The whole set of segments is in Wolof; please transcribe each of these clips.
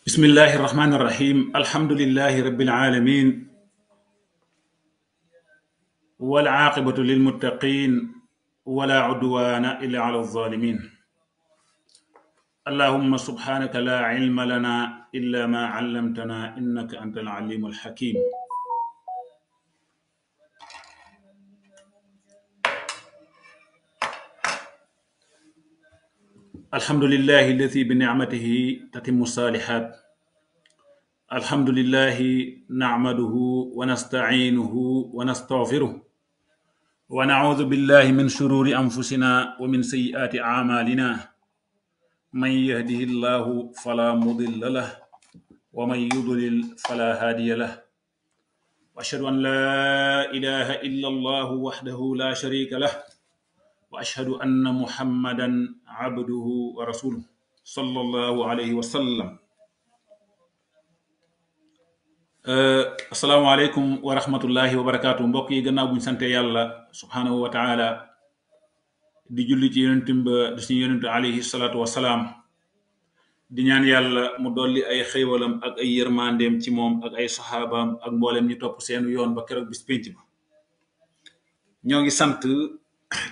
بسم الله الرحمن الرحيم الحمد لله رب العالمين والعاقبة للمتقين ولا عدوان إلا على الظالمين اللهم سبحانك لا علم لنا إلا ما علمتنا إنك أنت العليم الحكيم الحمد لله الذي بنعمته تتم الصالحات الحمد لله نعمده ونستعينه ونستغفره ونعوذ بالله من شرور أنفسنا ومن سيئات أعمالنا من يهده الله فلا مضل له ومن يضلل فلا هادي له وأشهد أن لا إله إلا الله وحده لا شريك له وأشهد أن محمدا عبده ورسوله صلى الله عليه وسلم السلام عليكم ورحمة الله وبركاته mbokk yi gannaaw buñ sante yàlla subhanahu wa taala di julli ci yonentum ba di suñu yonentu alayhi salatu wasalaam di ñaan yàlla mu dolli ay xéewalam ak ay yërmandeem ci moom ak ay saxaabaam ak mboolem ñu topp seenu yoon ba keroog bis pénc ba ñoo ngi sant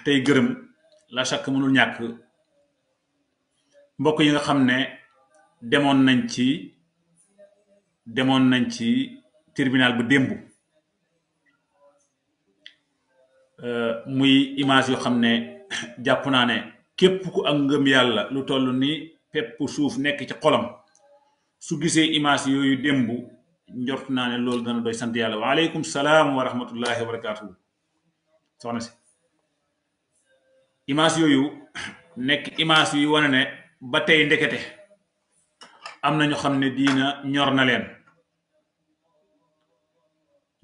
tey gërëm la chaque mënul ñàkk mbokk yi nga xam ne demoon nañ ci tribunal bu démb muy image yoo xam ne jàpp naa ne képp ku ak ngëm yàlla lu toll ni pepp suuf nekk ci xolam su gisee image yooyu démb njort naa ne loolu dana doy sant yàlla waaleykum salaam wa rahmatullahi wa barakatuhu soxna si image yooyu nekk image yu wane ne ba tey ndekete am na ñu xam ne diina ñor na leen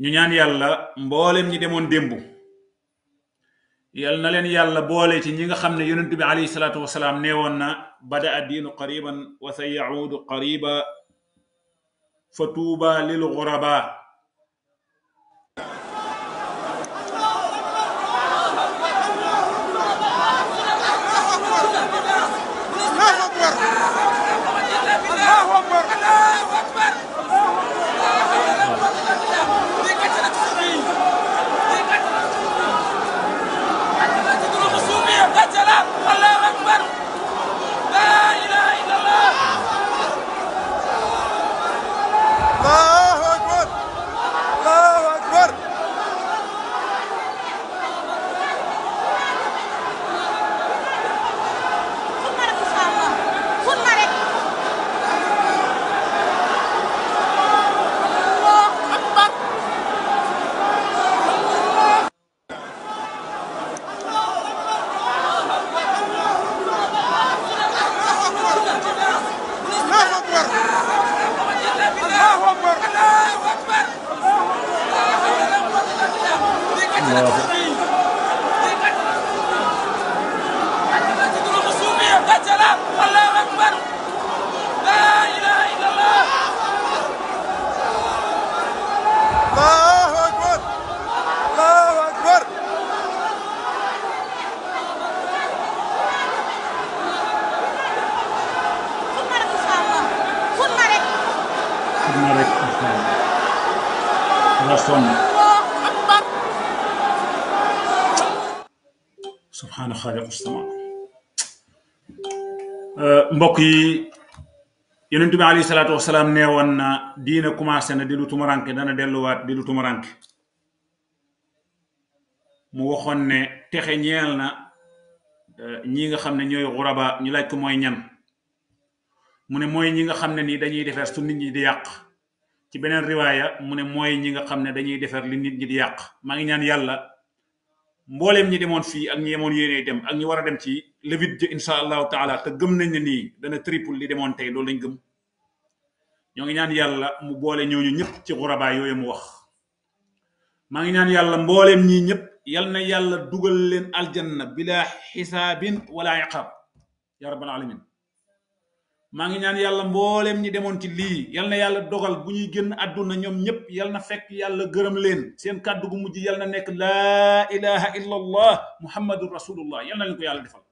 ñu ñaan yàlla mboolem ñi demoon démb yal na leen yàlla boole ci ñi nga xam ne yonent bi alayhi salaatu wasalaam nee woon na bada addiinu qariban wa sa yaudu qariba fa tuuba lil ghuraba subhaana xaaliqu sama mbokk yi yonent bi alayhi salaatu wasalaam nee woon na diina commencé na di lu tumaranke dana delluwaat di lu tumaranke mu waxoon ne texe ñeel na ñi nga xam ne ñooy xuraba ñu laaj ko mooy ñan mu ne mooy ñi nga xam ne nii dañuy defar su nit ñi di yàq ci beneen riwaaya mu ne mooy ñi nga xam ne dañuy defar li nit ñi di yàq maa ngi ñaan yàlla mbooleem ñi demoon fii ak ñi yemoon yéenee dem ak ñi war a dem ci levit ji insha allahu taala te gëm nañ ne nii dana triple li demoon tey loolu lañ gëm ñoo ngi ñaan yàlla mu boole ñooñu ñëpp ci xuraba yooyu mu wax maa ngi ñaan yàlla mbooleem ñii ñëpp yal na yàlla dugal leen aljanna bila xisaabin wala iqaab ya rabbal alamin maa ngi ñaan yàlla mbooleem ñi demoon ci lii yal na yàlla dogal bu ñuy génn àdduna ñoom ñëpp yal na fekk yàlla gërëm leen seen kàddu gu mujj yal na nekk laa ilaha illa allah muhammadun rasulullah yal na leen ko yàlla defal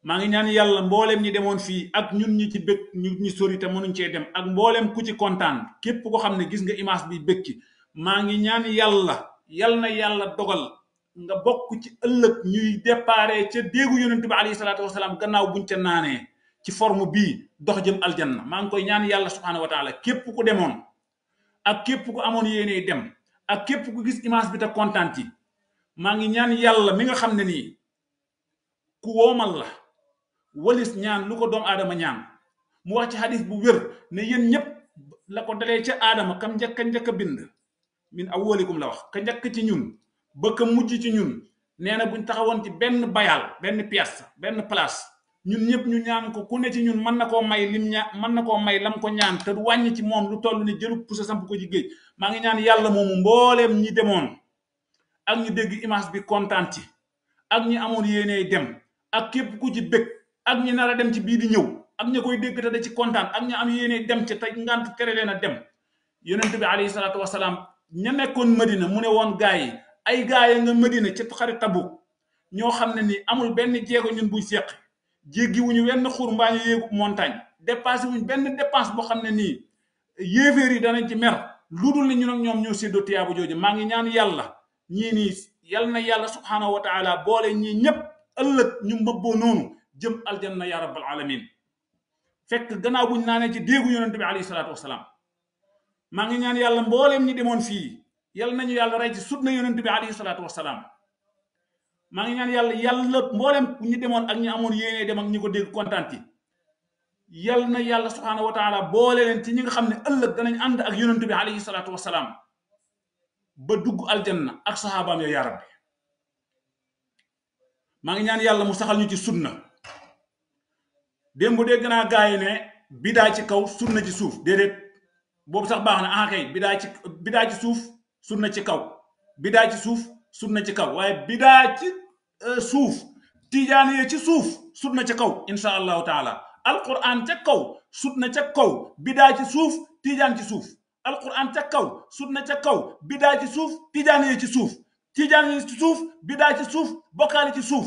maa ngi ñaan yàlla mboolem ñi demoon fii ak ñun ñi ci bëgg ñu sori te mënuñ cee dem ak mboolem ku ci kontaan képp ko xam ne gis nga image bi bëgg ci maa ngi ñaan yàlla yal na yàlla dogal nga bokk ci ëllëg ñuy déparé ca déegu yonent bi alayhi salaatu wasalaam gannaaw buñ ca naanee ci forme bii dox jëm aljanna maa ngi koy ñaan yàlla subhanahu wa taala képp ku demoon ak képp ku amoon yéene dem ak képp ku gis image bi te kontaan ci maa ngi ñaan yàlla mi nga xam ne nii ku woomal la walis ñaan lu ko doom aadama ñaan mu wax ci hadith bu wér ne yéen ñëpp la ko dalee ca aadama kam njëkk a bind min awwalikum la wax ka njëkk ci ñun ba ka mujj ci ñun nee na buñ taxawoon ci benn bayal benn pièce benn place ñun ñëpp ñu ñaan ko ku ne ci ñun mën na koo may mën na koo may lam ko ñaan te du wàññi ci moom lu toll ni jëru pusa samp ko ci géej maa ngi ñaan yàlla moomu mbooleem ñi demoon ak ñu dégg image bi kontaan ci ak ñi amoon yéenee dem ak képp ku ci bëgg ak ñi nar a dem ci bii di ñëw ak ña koy dégg te da ci kontaan ak ñi am yéenee dem ci te ngant tere leen a dem yonent bi alayhi salaatu wasalaam ña nekkoon Madina mu ne woon gaa yi ay gaay nga Madina ci xarit Tabuk ñoo xam ne ni amul benn jéego ñun buy seq jéggi wuñu wenn xur mbaa ñu yéegu montagne dépassé wuñ benn dépense boo xam ne nii yéeféer yi danañ ci mer lu dul ni ñun ak ñoom ñoo séddoo tiyaabu jooju maa ngi ñaan yàlla ñii nii yal na yàlla subhanahu wa taala boole ñii ñëpp ëllëg ñu mbabboo noonu jëm aljanna ya rabbal alamin fekk gannaaw buñ naanee ci déegu yonent bi alayhi salaatu wasalaam maa ngi ñaan yàlla mbooleem ñi demoon fii yal nañu yàlla rey ci sunna yonent bi alayhi salaatu wasalaam maa ngi ñaan yàlla mboolem ñi demoon ak ñi amoon yéene dem ak ñi ko dégg kontaan ci yal na yàlla subhanahu wa taala boole leen ci ñi nga xam ne ëllëg danañ ànd ak yonent bi alayhi salaatu wasalaam ba dugg aljanna ak saxaabaam ya rabbi maa ngi ñaan yàlla mu saxal ñu ci sunna démb dégg naa gaa yi ne bidaa ci kaw sunna ci suuf déedéet boobu sax baax na ah kay bidaa ci suuf sunna ci kaw bidaa ci suuf sunna ci kaw waaye bidaa ci suuf tiijaan yee ci suuf sunna ci kaw insha allahu taala alquran ca kaw sunna ca kaw bidaa ci suuf tiijaan ci suuf alquran ca kaw sunna ca kaw bidaa ci suuf tiijaan yee ci suuf tiijaan yee ci suuf bidaa ci suuf bokkaale ci suuf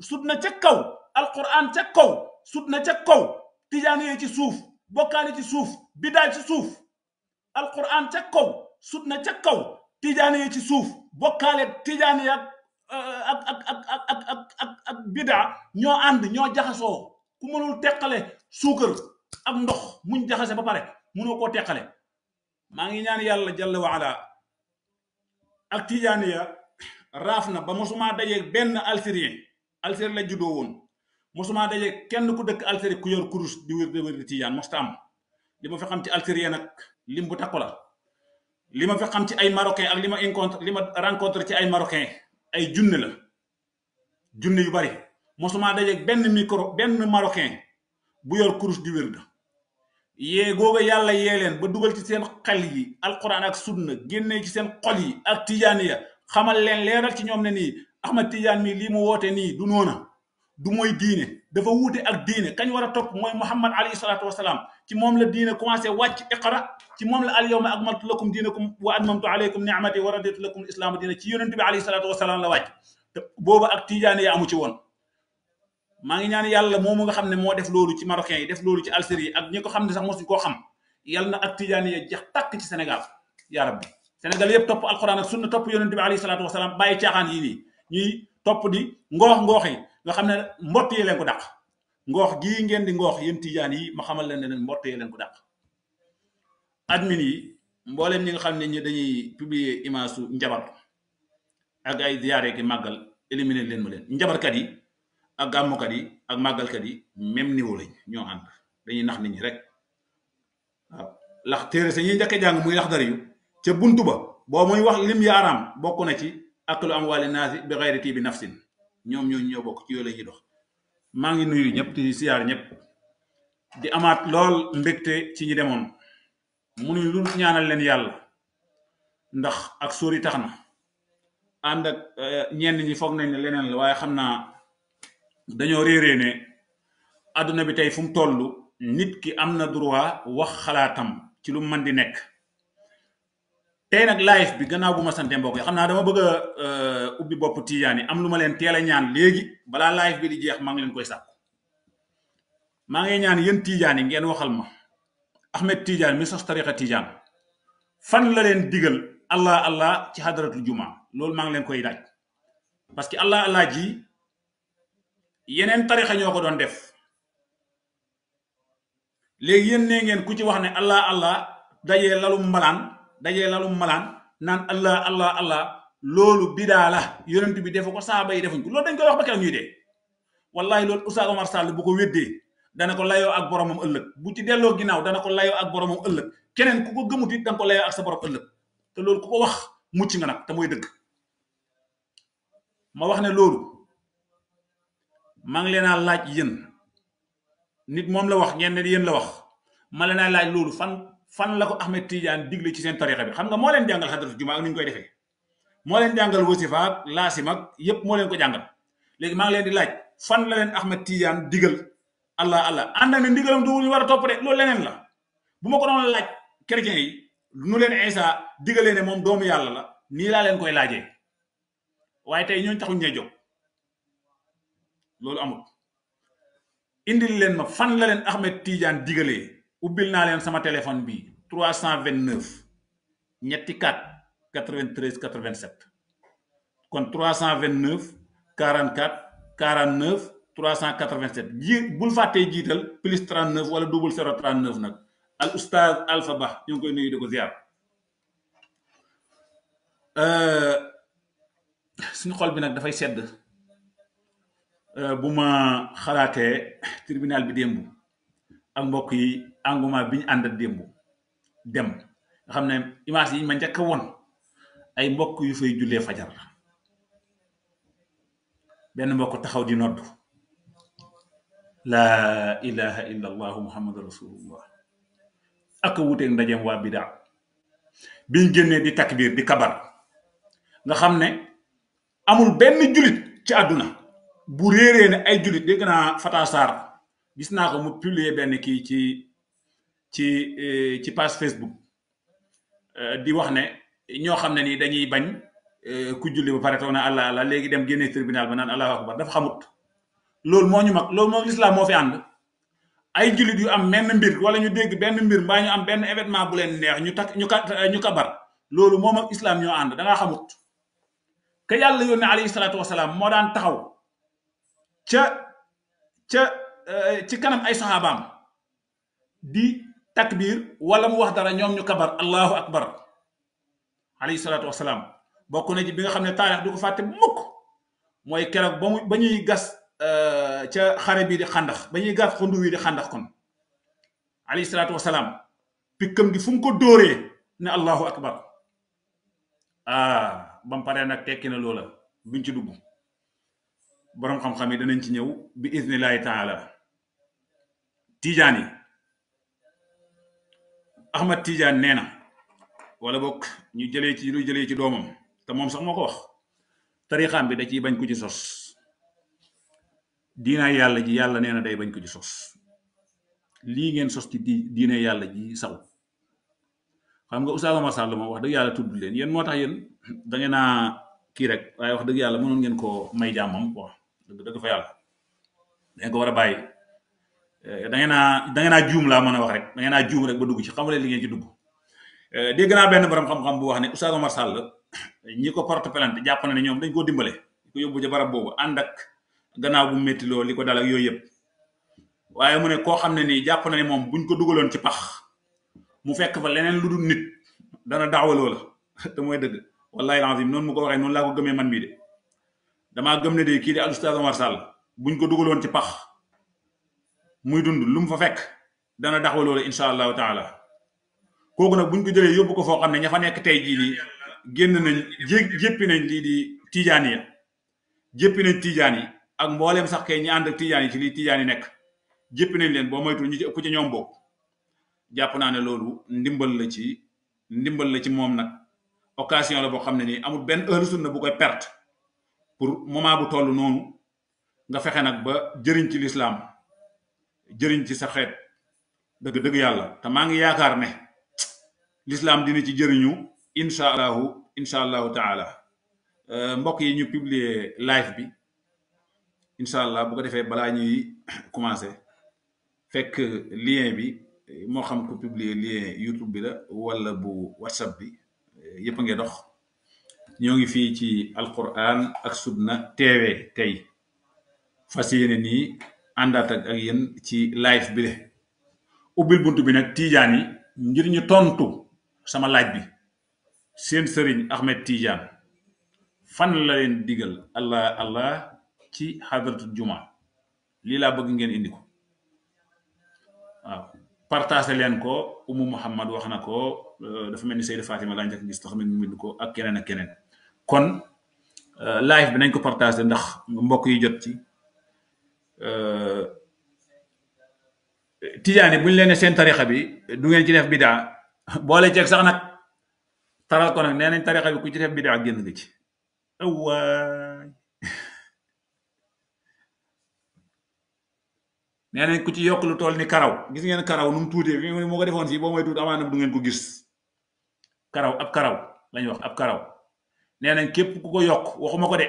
sunna ca kaw alquran ca kaw sunna ca kaw tiijaan yee ci suuf bokkaale ci suuf bidaa ci suuf alquran ca kaw sunna ca kaw tiijaan yee ci suuf bokkaale tiijaan yi ak bidaa ñoo ànd ñoo jaxasoo ku mënul teqale suukar ak ndox muñ jaxase ba pare mënoo koo teqale maa ngi ñaan yàlla jalla wa ala ak tiijaan ya raaf na ba mosuma dajeeg benn algérien la juddoo woon mosuma dajeeg kenn ku dëkk Algérie ku yor kurus di wér di tiijaan mosta am li ma fi xam ci algérien nag lim bu takku la li ma fi xam ci ay marocain ak li ma rencontré ci ay marocain ay junne la junne yu bari mosuma dajeeg benn marocain bu yor kurus di wér da yee googa yàlla yee leen ba dugal ci seen xel yi alquran ak sunna génnee ci seen xol yi ak tijaan ya xamal leen leeral ci ñoom ne nii Ahmad Tijaan mi lii mu woote nii du noona du mooy diine dafa wuute ak diine kañ war a topp mooy Muhammad alayhi salaatu wasalaam ci moom la diine commencé wàcc iqra ci moom la al yawma akmaltu lakum diinakum wa atmamtu alaykum ni'mati wa raditu lakum islaama diina ci yonent bi alayhi salaatu wasalaam la wàcc te booba ak tijaane ya amu ci woon maa ngi ñaan yàlla moomu nga xam ne moo def loolu ci marocain yi def loolu ci algérie yi ak ñi ko xam ne sax mosuñ koo xam yàlla na ak tijaane ya jeex tàkk ci Sénégal yaa rabbi Sénégal yëpp topp alquran ak sunna topp yonent bi alayhi salaatu wasalaam bàyyi caaxaan yi nii ñuy topp di ngoox yi nga xam ne mbott yee leen ko dàq ngoox gii ngeen di ngoox yéen tijaan yi ma xamal leen ne mbott yee leen ko dàq admin yi mbooleem ñi nga xam ne ñi dañuy publier image su njabar ak ay ziyaare ki màggal éliminer leen ma leen njabarkat yi ak gàmmukat yi ak màggalkat yi même niveau lañ ñoo ànd dañuy nax nit ñi rek waaw lax téere sa ñuy njëkk jàng muy lax dari yu ca buntu ba boo muy wax lim ya araam bokk na ci aklu amwaali naasi bi xayri tiibi nafsin ñoom ñoo bokk ci yooyu la ñuy dox maa ngi nuyu ñëpp di siyaar ñëpp di amaat lool mbégte ci ñi demoon munuñ lu ñaanal leen yàlla ndax ak sóori tax na ànd ak ñenn ñi foog nañ ne leneen la waaye xam naa dañoo réeree ne àdduna bi tey fu mu toll nit ki am na droit wax xalaatam ci lu mën di nekk tey nag live bi gannaaw bu ma sante mbokk yi xam naa dama bëgg a ubbi bopp Tijaan yi am lu ma leen teel a ñaan léegi balaa live bi di jeex maa ngi leen koy sàkku maa ngi ñaan yéen Tijaan yi ngeen waxal ma Ahmed Tidiane mi sos tariqa Tijaan fan la leen digal allah allah ci xadaratul juma loolu maa ngi leen koy laaj parce que allah allah ji yeneen tariqa ñoo ko doon def léegi yéen nee ngeen ku ci wax ne allah allah dajee lalum malaan naan allah allah allah loolu bidaa la yonent bi defu ko saaba yi defuñ ko loolu dañ koy wax ba keroog ñuy dee wallahi loolu Oustaz Omar Sall bu ko weddee dana ko layoo ak boromam ëllëg bu ci delloo ginnaaw dana ko layoo ak boromam ëllëg keneen ku ko gëmut it danga ko layoo ak sa borom ëllëg te loolu ku ko wax mucc nga nag te mooy dëgg ma wax ne loolu maa ngi leen a laaj yéen nit moom la wax ngeen ne yéen la wax ma leen a laaj loolu fan la ko Ahmed Tidiane digle ci seen tarixa bi xam nga moo leen jàngal xadratu juma ak ni ñu koy defee moo leen jàngal wasifa ak laasim ak yépp moo leen ko jàngal léegi maa ngi leen di laaj fan la leen Ahmed Tidiane digal allah allah ànd ak ne ndigalam du ñu war a topp de loolu leneen la bu ma ko doon laaj chrétien yi nu leen Isa digalee ne moom doomu yàlla la nii laa leen koy laajee waaye tey ñooñu taxuñ ñee jóg loolu amul indil leen ma fan la leen Ahmed Tidiane digalee ubbil naa leen sama téléphone bi 329 ñetti 4 93 87 kon 329 44 49 387 ji bul fàttee jiital plus 39 wala double 039 nag al oustaz Alpha Ba ñu ngi koy nuyu di ko ziar suñu xol bi nag dafay sedd bu ma xalaatee tribunal bi démb ak mbokk yi engouement bi ñu ànd démb dem nga xam ne image yi ma njëkk a won ay mbokk yu fay jullee fajar benn mbokk taxaw di nodd laa ilaha illa allahu muhammadu rasulullah ak a wuteeg ndajeem waa bidaa biñ génnee di takbir di kabar nga xam ne amul benn julit ci àdduna bu réeree ne ay julit dégg naa Fata Sarr gis naa ko mu publier benn kii ci page Facebook di wax ne ñoo xam ne nii dañuy bañ ku julli ba pare toog na allah allah léegi dem génnee tribunal ba naan allahu akbar dafa xamut loolu moo ñu mag loolu moo lislaam moo fi ànd ay jullit yu am benn mbir wala ñu dégg benn mbir mbaa ñu am benn événement bu leen neex ñu kabar loolu moom ak islam ñoo ànd da ngaa xamut ka yàlla yónne alayhi salaatu wasalaam moo daan taxaw ci kanam ay saxaabaam di takbir wala mu wax dara ñoom ñu kabar allahu akbar alayhi salaatu wasalaam bokk na ci bi nga xam ne taarix du ko fàtte mukk mooy keroog ba ñuy gas ca xare bi di xandax ba ñuy gas xundu wi di xandax kon alayhi salaatu wasalaam pikkam gi fu mu ko dóoree ne allahu akbar ba mu paree nag tekki na loola buñ ci dugg boroom xam-xam yi danañ ci ñëw bi iznillahi taala Tijaan yi Ahmad Tidiane nee na wala bokk ñu jëlee ci doomam te moom sax moo ko wax tariixaam bi da ciy bañ ko ci sos diina yàlla ji yàlla nee na day bañ ko ci sos lii ngeen sos ci diine yàlla ji saw xam nga Oustaz Omar Sall moom wax dëgg yàlla tudd leen yéen moo tax yéen da ngeen a kii rek waaye wax dëgg yàlla mënoon ngeen ko may jàmmam quoi dëgg fa yàlla dangeen ko war a bàyyi da ngeen a juum laa mën a wax rek da ngeen a juum rek ba dugg ci xamuleen li ngeen ci dugg dégg naa benn borom xam-xam bu wax ne Oustaz Omar Sall ñi ko porte plainte jàpp na ne ñoom dañ koo dimbale di ko yóbbu ca barab boobu ànd ak gannaaw bu métti loolu li ko dal ak yooyu yëpp waaye mu ne koo xam ne nii jàpp na ne moom buñ ko dugaloon ci pax mu fekk fa leneen lu dul nit dana daawaloo la te mooy dëgg wallahi lazim noonu mu ko waxee noonu laa ko gëmee man mii de damaa gëm ne de kii di al Oustaz Omar Sall buñ ko dugaloon ci pax muy dund lu mu fa fekk dana daxwaloo la insha allahu taala kooku nag buñ ko jëlee yóbbu ko foo xam ne ña fa nekk tey jii nii génn nañ jéppi nañ lii di tijaan yi jéppi nañ tijaan yi ak mbooleem sax kay ñi ànd ak tijaan yi ci lii tijaan yi nekk jéppi nañ leen boo moytu ñu ci ëpp ci ñoom boobu jàpp naa ne loolu ndimbal la ci moom nag occasion la boo xam ne nii amul benn ahlu sunna bu koy perte pour moment bu toll noonu nga fexe nag ba jëriñ ci lislaam jëriñ ci sa xeet dëgg yàlla te maa ngi yaakaar ne lislaam dina ci jëriñu insha allahu taala mbokk yi ñu publier live bi insha allah bu ko defee balaa ñuy commencé fekk lien bi moo xam ko publier lien YouTube bi la wala bu WhatsApp bi yëpp a ngi dox ñoo ngi fii ci alquran ak sunna TV tey fas yéene nii àndaat ak yéen ci live bi le ubbil buntu bi nag tiijaan yi ngir ñu tontu sama laaj bi seen sëriñ Ahmed Tidiane fan la leen digal allah ci hadratul juma lii laa bëgg ngeen indi ko waaw partagé leen ko Umu Muhammad wax na ko dafa mel ni Seyda Fatima laa njëkk gis tax mel ni ko ak keneen ak keneen kon live bi nañ ko partagé ndax mbokk yi jot ci tijaani buñ leen seen tarixa bi du ngeen ci def bidaa boole ceeg sax nag taral ko nag nee nañ tarixa bi ku ci def bidaa génn nga ci awaay nee nañ ku ci yokk lu toll ni karaw gis ngeen karaw nu mu tuutee fi moo ko defoon fii boo mooy tuut amaana du ngeen ko gis karaw ab karaw lañ wax ab karaw nee nañ képp ku ko yokk waxuma ko de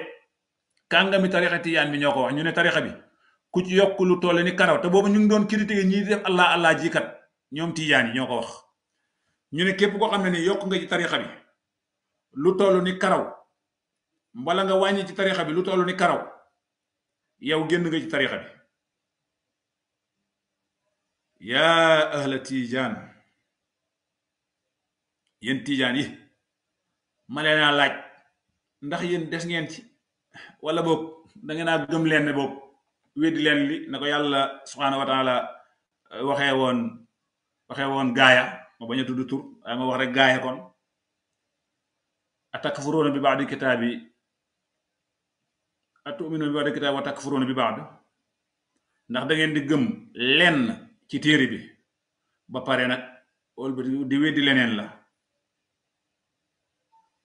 kàngami tarixa tijaan bi ñoo ko wax ñu ne tarixa bi ku ci yokk lu toll ni karaw te boobu ñu ngi doon critiquer ñii di def allah jikat ñoom tijaan yi ñoo ko wax ñu ne képp koo xam ne ni yokk nga ci tarixa bi lu toll ni karaw mbala nga wàññi ci tarixa bi lu toll ni karaw yow génn nga ci tarixa bi yaa ahla tijaan yéen tijaan yi ma leen a laaj ndax yéen des ngeen ci wala boog da ngeen a gëm leen ne boog weddi leen li na ko yàlla subhanahu wa taala waxee woon gaaya ma bañ a tudd tur waaye ma wax rek gaaya kon atakfuruuna bi ba'di kitaabi atu'minuuna bi ba'di kitaabi wa takfuruuna bi ba'd ndax da ngeen di gëm lenn ci téere bi ba pare nag di weddi leneen la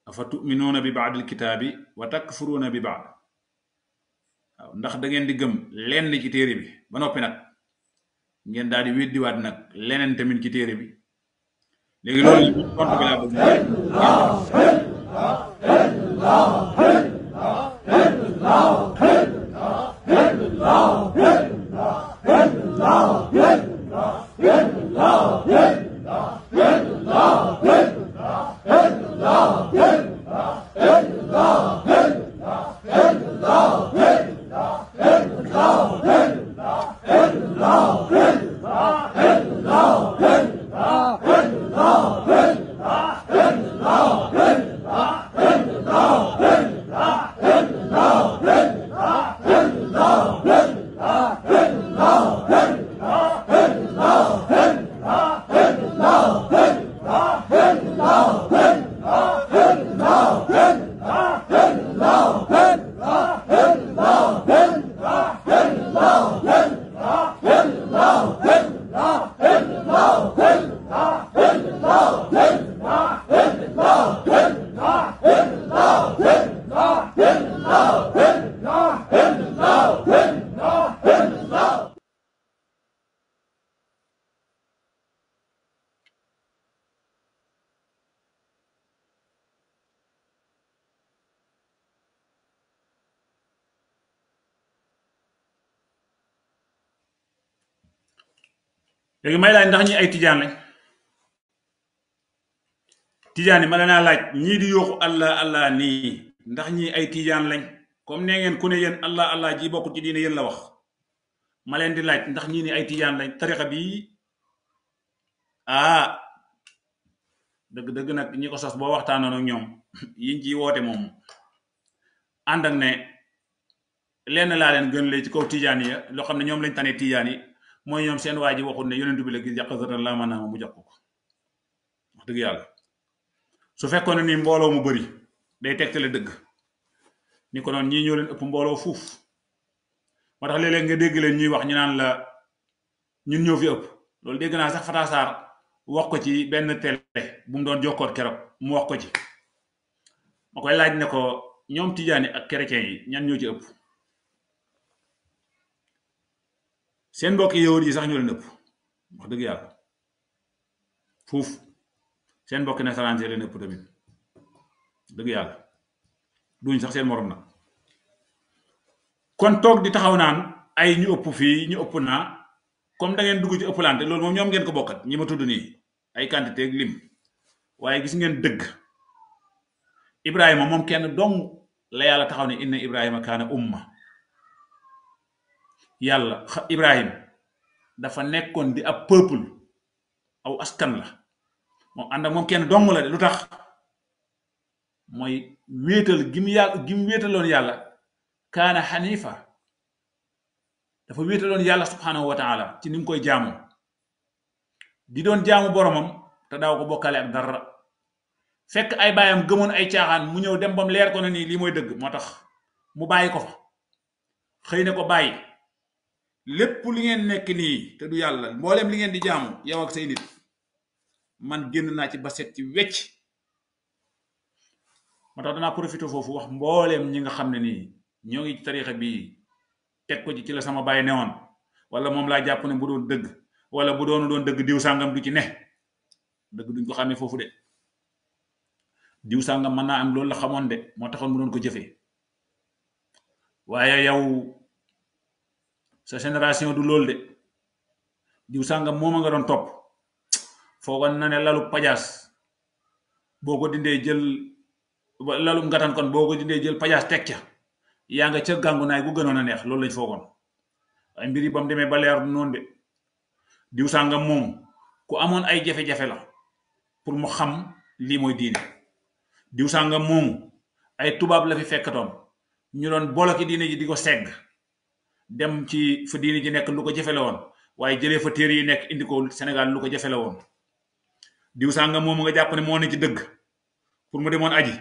afa tu'minuuna bi ba'dil kitaabi wa takfuruuna bi ba'd waaw ndax da ngeen di gëm lenn ci téere bi ba noppi nag ngeen daal di weddiwaat nag leneen tamit ci téere bi léegi loolu tontu bi laa bëgg léegi may laaj ndax ñi ay tijaan lañ tijaan yi ma la naa laaj ñii di yooxu allah nii ndax ñi ay tijaan lañ comme nee ngeen ku ne yéen allah ji bokku ci diine yéen la wax ma leen di laaj ndax ñii ni ay tijaan lañ tarixa bi dëgg nag ñi ko sos boo waxtaanoon ak ñoom yiñ ci woote moom ànd ak ne lenn laa leen gën lee ci kaw tijaan yi loo xam ne ñoom lañ tane tijaan yi mooy ñoom seen waa ji waxul ne yonentu bi la gis yàqasatan laa mën naa mu jox ko wax dëgg yàlla su fekkoon ne ni mbooloo mu bëri day tegtale dëgg ni ko noonu ñii ñoo leen ëpp mbooloo fuuf moo tax léeg-léeg nga dégg leen ñuy wax ñu naan la ñun ñoo fi ëpp loolu dégg naa sax Fata Sarr wax ko ci benn télé bu mu doon jokkoot keroog mu wax ko ci ma koy laaj ne ko ñoom tijaani ak chrétien yi ñan ñoo ci ëpp seen mbokki yahud yi sax ñoo leen ëpp wax dëgg yàlla fuuf seen mbokki nasaraan see leen ëpp tamit dëgg yàlla duñ sax seen morom nag. kon toog di taxaw naan ay ñu ëpp fii ñu ëpp naa comme da ngeen dugg ci ëppalante loolu moom ñoom ngeen ko bokkat ñi ma tudd nii ay quantité ak lim waaye gis ngeen dëgg Ibrahima moom kenn dong la yàlla taxaw ne inna Ibrahima kaana umma. yàlla Ibrahima dafa nekkoon di ab peuple aw askan la moom ànd ak moom kenn dong la de lu tax mooy wéetal gi mu wéetaloon yàlla kaana xanifa dafa wéetaloon yàlla subhanahu wa taala ci ni mu koy jaamu di doon jaamu boromam te daaw ko bokkale ak dara fekk ay baayam gëmoon ay caaxaan mu ñëw dem bam leer ko na nii lii mooy dëgg moo tax mu bàyyi ko fa xëy na ko bàyyi lépp li ngeen nekk nii te du yàlla mboolem li ngeen di jaamu yow ak say nit man génn naa ci ba set ci wecc moo tax danaa profité foofu wax mbooleem ñi nga xam ne nii ñoo ngi ci tarixa bii teg ko ci la sama bàyyi newoon wala moom laa jàpp ne bu doon dëgg wala bu doon dëgg diw sàngam du ci ne dëgg duñ ko xamee foofu de diw sàngam mën naa am loolu la xamoon de moo taxoon mu doon ko jëfee waaye yow sa génération du loolu de diw sàngam mooma nga doon topp foogoon na ne lalu pajaas boo ko dindee jël lalu ngatan kon boo ko dindee jël pajaas teg ca yaa nga ca gàngu naay gu gënoon a neex loolu lañ foogoon ay mbir yi ba mu demee ba leer noonu de diw sàngam moom ku amoon ay jafe-jafe la pour mu xam lii mooy diine diw sàngam moomu ay tubaab la fi fekkatoon ñu doon boloki diine ji di ko segg dem ci fa diine ji nekk lu ko jafe la woon waaye jëlee fa téere yi nekk indi ko Sénégal lu ko jafe la woon diw sàngam moomu nga jàpp ne moo ne ci dëgg pour mu demoon aji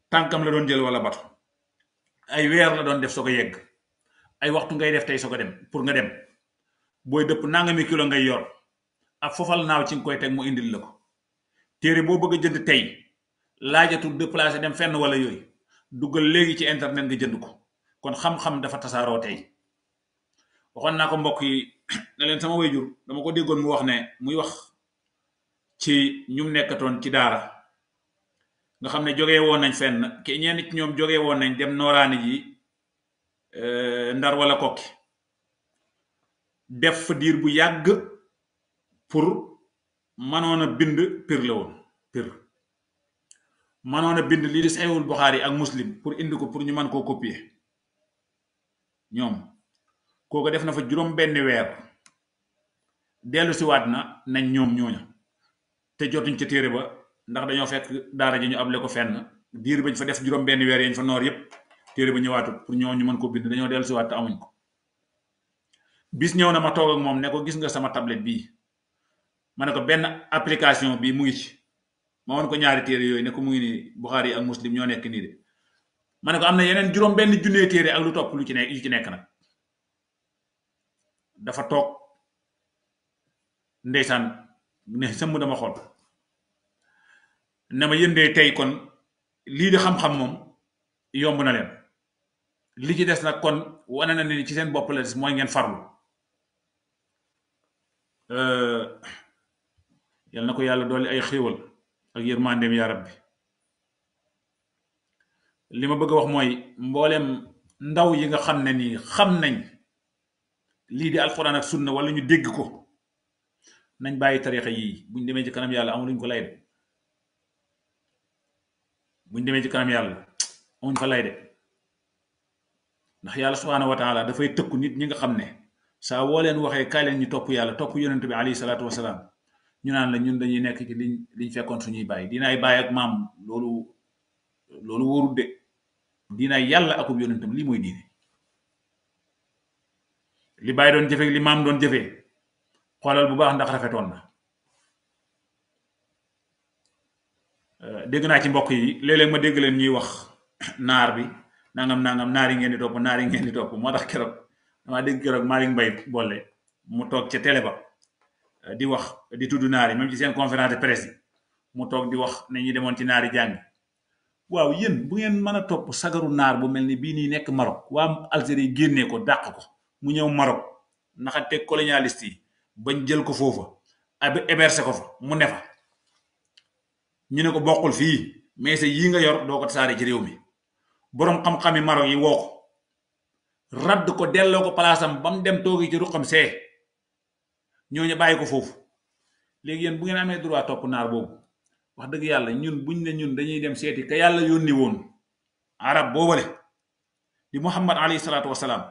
tànkam la doon jël wala bato ay weer la doon def soo ko yegg ay waxtu ngay def tey soo ko dem pour nga dem booy dëpp nangami kilo ngay yor ak fofal naaw ci nga koy teg mu indil la ko téere boo bëgg a jënd tey laajatul déplacé dem fenn wala yooyu duggal léegi ci internet nga jënd ko kon xam-xam dafa tasaaroo tey waxoon naa ko mbokk yi ne leen sama wayjur dama ko déggoon mu wax ne muy wax ci ñum nekkatoon ci daara nga xam ne jógee woon nañ fenn ke ñenn ci ñoom jógee woon nañ dem nooraani ji Ndar wala Kokki def fa diir bu yàgg pour mënoon a bind pir la woon pir mënoon a bind lii di Sahihul Bukhari ak Muslim pour indi ko pour ñu mën koo copier ñoom kooku def na fa juróom benn weer dellu si waat na nañ ñoom ñooña te jotuñ ca téere ba ndax dañoo fekk daara ji ñu able ko fenn diir bañ fa def juróom benn weer yañ fa noor yépp téere ba ñëwaatut pour ñoo ñu mën ko bind dañoo dellu si waat te amuñ ko bis ñëw na ma toog ak moom ne ko gis nga sama tablette bii ma ne ko benn application bii mu ngi ci ma woon ko ñaari téere yooyu ne ko mu ngi ni Bukhari ak Muslim ñoo nekk nii de ma ne ko am na yeneen juróom benn junnee téere ak lu topp lu ci nekk nag dafa toog ndeysaan ne sëmm dama xool ne ma yëndee tey kon lii di xam-xam moom yomb na leen li ci des nag kon wane na ni ci seen bopp la des mooy ngeen farlu yal na ko yàlla dolli ay xéewal ak yërmandeem yaa rabbi li ma bëgg a wax mooy mboolem ndaw yi nga xam ne nii xam nañ lii di alquran ak sunna wala ñu dégg ko nañ bàyyi tarixa yii buñ demee ci kanam yàlla amuñ ko lay de buñ demee ci kanam yàlla amuñ fa lay de ndax yàlla subhanahu wa taala dafay tëkku nit ñi nga xam ne saa woo leen waxee kaay leen ñu topp yàlla topp yonent bi alayhi salaatu wasalaam ñu naan la ñun dañuy nekk ci liñ fekkoon suñuy bàyyi dinaay bàyyi ak maam loolu wóorul de dinaay yàlla akub yonentam lii mooy diine li bàyyi doon jëfee li maam doon jëfee xoolal bu baax ndax rafetoon na dégg naa ci mbokk yi léeg-léeg ma dégg leen ñuy wax naar bi nangam naar yi ngeen di topp moo tax keroog damaa dégg keroog Malick Mbaye boole mu toog ca télé ba di wax di tudd naar yi même ci seen conférence de presse yi mu toog di wax ne ñi demoon ci naar yi jàng waaw yéen bu ngeen mën a topp sagaru naar bu mel ni bii nii nekk Maroc waa Algérie génnee ko dàq ko mu ñëw Maroc naxante colonialiste yi bañ jël ko foofa héberger ko fa mu ne fa ñu ne ko bokkul fii mais sa yi nga yor doo ko tasaare ci réew mi borom xam-xami Maroc yi woo ko radd ko delloo ko palaasam ba mu dem toogi ci ruqam see ñooñu bàyyi ko foofu. léegi yéen bu ngeen amee droit topp naar boobu wax dëgg yàlla ñun buñ ne ñun dañuy dem seeti ka yàlla yónni woon arab boobale di Muhammad alayhi salaatu wasalaam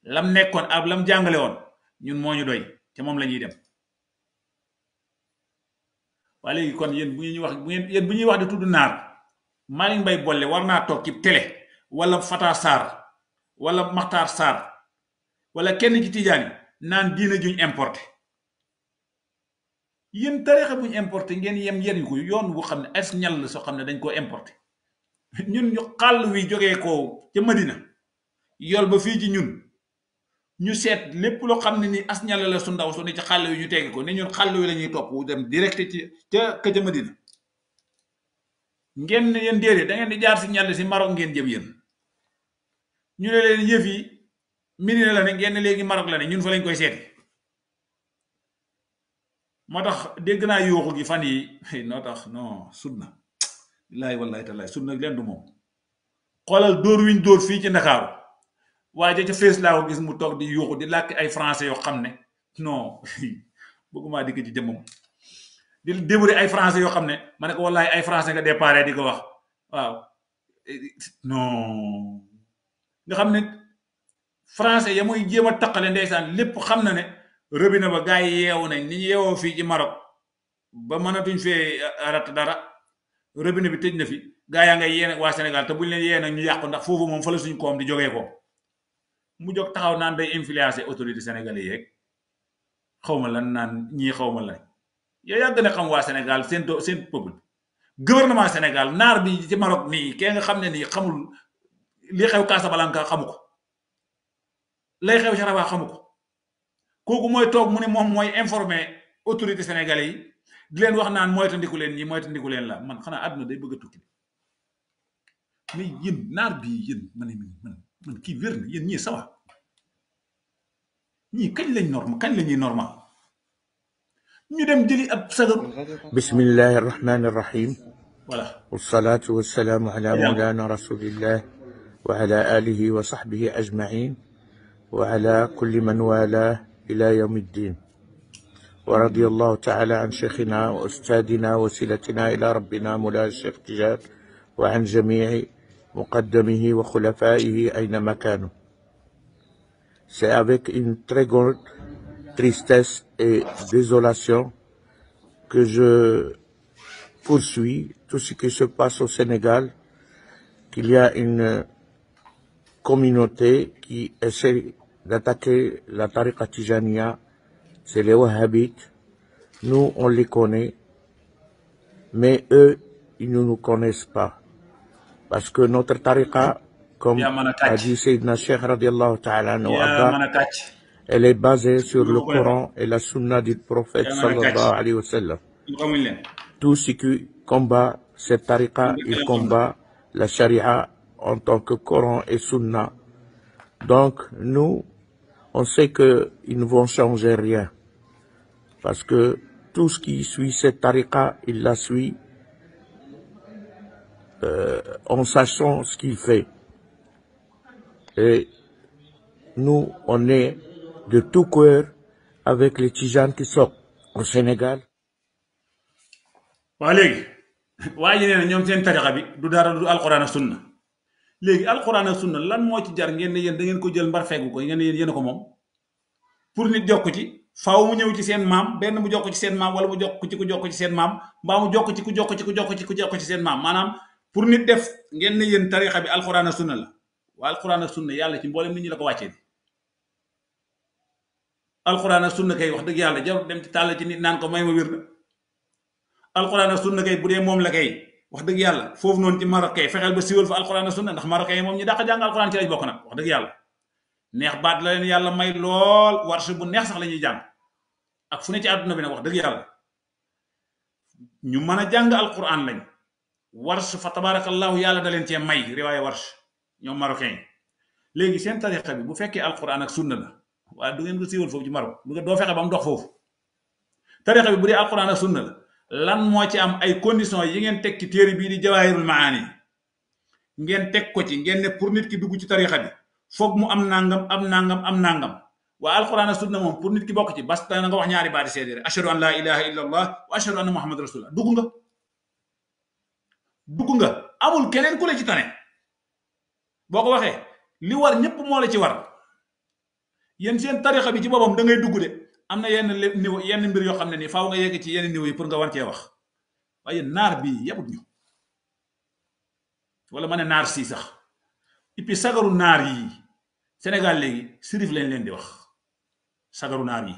lam nekkoon ak lam jàngale woon ñun moo ñu doy te moom la ñuy dem. waa léegi kon yéen bu ñuy wax bu ñuy wax di tudd naar Malick Mbaye Bolle war naa toog ci télé wala Fata Sarr wala Makhtar Sarr wala kenn ci tijaan yi naan diina juñ importé. yéen tarixa buñ importé ngeen yem ko yoon wu xam ne as ñal soo xam ne dañ koo importé ñun ñu xàll wi jógee ko ca Madina yol ba fii ci ñun ñu seet lépp loo xam ne ni as ñal la su ndaw su ne ci xàll wi ñu tegge ko ne ñun xàll wi la ñuy topp dem direct ci ca Madina ngeen ne yéen déedéet da ngeen di jaar si ñal si Maroc ngeen jëm yéen ñu ne leen yëf yi Medina la ne ngeen ne léegi Maroc la ne ñun fa lañ koy seeti. moo tax dégg naa yuuxu gi fan yi noo tax non sud na billaahi wallaahi tallaahi sud na leen du moom xoolal dóor wiñ dóor fii ci Ndakaaru waaye ca fees laa ko gis mu toog di yuuxu di làkk ay français yoo xam ne non bëgguma dikk ci jëmmam di déburi ay français yoo xam ne ma ne ko wallaahi ay français nga déparé di ko wax waaw non nga xam ne français ya muy jéem a taqale ndeysaan lépp xam na ne robinet ba gaa yi yeewu nañ ni ñu yeewoo fii ci Maroc ba mënatuñ fee rat dara robinet bi tëj na fi gaa yaa ngay yee waa Sénégal te buñ leen yee nag ñu yàqu ndax foofu moom fa la suñ koom di jógee ko mu jóg taxaw naan day influencer autorité sénégalais yeeg xawma lan naan ñii xawma lan yow yaa gën a xam waa Sénégal seen peuple gouvernement Sénégal naar bi ci Maroc nii kee nga xam ne nii xamul li xew Casablanca xamu ko lay xew ci Rabat xamu ko kooku mooy toog mu ne moom mooy informer autorité sénégalais yi di leen wax naan moytandiku leen ñi moytandiku leen la man xanaa àdduna day bëgg a tukki mais yéen naar bi yéen man kii wér na yéen ñii sawa ñii kañ la ñuy normal ñu dem jëli ab sagar. bismillahi arrahmani arrahim. voilà. wassalatu wassalamu ala mawlana rasulillah wa ala alihi wa sahbihi ajmain wa ala kulli man wala إلى يوم الدين ورضي الله تعالى عن شيخنا وأستاذنا وسيلتنا إلى ربنا مولانا الشيخ تجان وعن جميع مقدمه وخلفائه أينما كانوا. C'est avec une très grande tristesse et désolation que je poursuis tout ce qui se passe au Sénégal, qu'il y a une communauté qui essaie d'attaquer la tariqa Tijaniya, c'est les Wahhabites. Nous, on les connaît, mais eux, ils ne nous connaissent pas. Parce que notre tariqa, comme a dit Sayyidina Cheikh radiallahu ta'ala anhu, elle est basée sur le Coran et la Sunna du prophète sallallahu alayhi wa sallam. Tout ce qui combat cette tariqa, il combat la Sharia en tant que Coran et Sunna. Donc, nous, on sait qu'ils ne vont changer rien. Parce que tout ce qui suit cette tariqa, il la suit en sachant ce qu'il fait. Et nous, on est de tout cœur avec les tijanes qui sont au Sénégal. waa léegi waa ji nee na ñoom seen tariqa bi du dara du alquran ak sunna léegi alquran ak sunna lan moo ci jar ngeen ne yéen da ngeen ko jël mbar feggu ko ngeen ne yéen a ko moom pour nit jokk ci faaw mu ñëw ci seen maam benn mu jokk ci seen maam wala mu jokk ci ku jokk ci seen maam mbaa mu jokk ci ku jokk ci ku jokk ci ku jokk ci seen maam maanaam pour nit def ngeen ne yéen tariqa bi alquran ak sunna la waa alquran ak sunna yàlla ci mboolem nit ñi la ko wàccee alquran ak sunna kay wax dëgg yàlla jarul dem ci tàll ci nit naan ko may ma wér na alquran ak sunna kay bu dee moom la kay wax dëgg yàlla foofu noonu ci Maroc kay fexeel ba siwal fa alquran ak sunna ndax Maroc kay moom ñi dàq jàng alquran ci lañ bokk nag wax dëgg yàlla neex baat la leen yàlla may lool warsh bu neex sax la ñuy jàng ak fu ne ci àdduna bi nag wax dëgg yàlla ñu mën a jàng alquran lañ warsh fa tabarakallahu yàlla da leen cee may riwaaye warsh ñoom marocain yi léegi seen tariqa bi bu fekkee alquran ak sunna la waaye du ngeen ko siiwal foofu ci Maroc doo fexe ba mu dox foofu tariqa bi bu dee alquran ak sunna la lan moo ci am ay conditions yi ngeen teg ci téere bii di Jawaahirul Maani ngeen teg ko ci ngeen ne pour nit ki dugg ci tarixa bi foog mu am nangam am nangam waa alquran ak sunna moom pour nit ki bokk ci bas na nga wax ñaari baati seede rek ashhadu an la ilaha illa allah wa ashhadu anna muhammad rasulullah dugg nga amul keneen ku la ci tane boo ko waxee li war ñëpp moo la ci war yéen seen tarixa bi ci boppam da ngay dugg de am na yenn mbir yoo xam ne nii faaw nga yegg ci yenn niveau yi pour nga war cee wax waaye naar bii yebut ñu wala ma ne naar si sax et puis sagaru naar yi Sénégal léegi sirif lañ leen di wax sagaru naar yi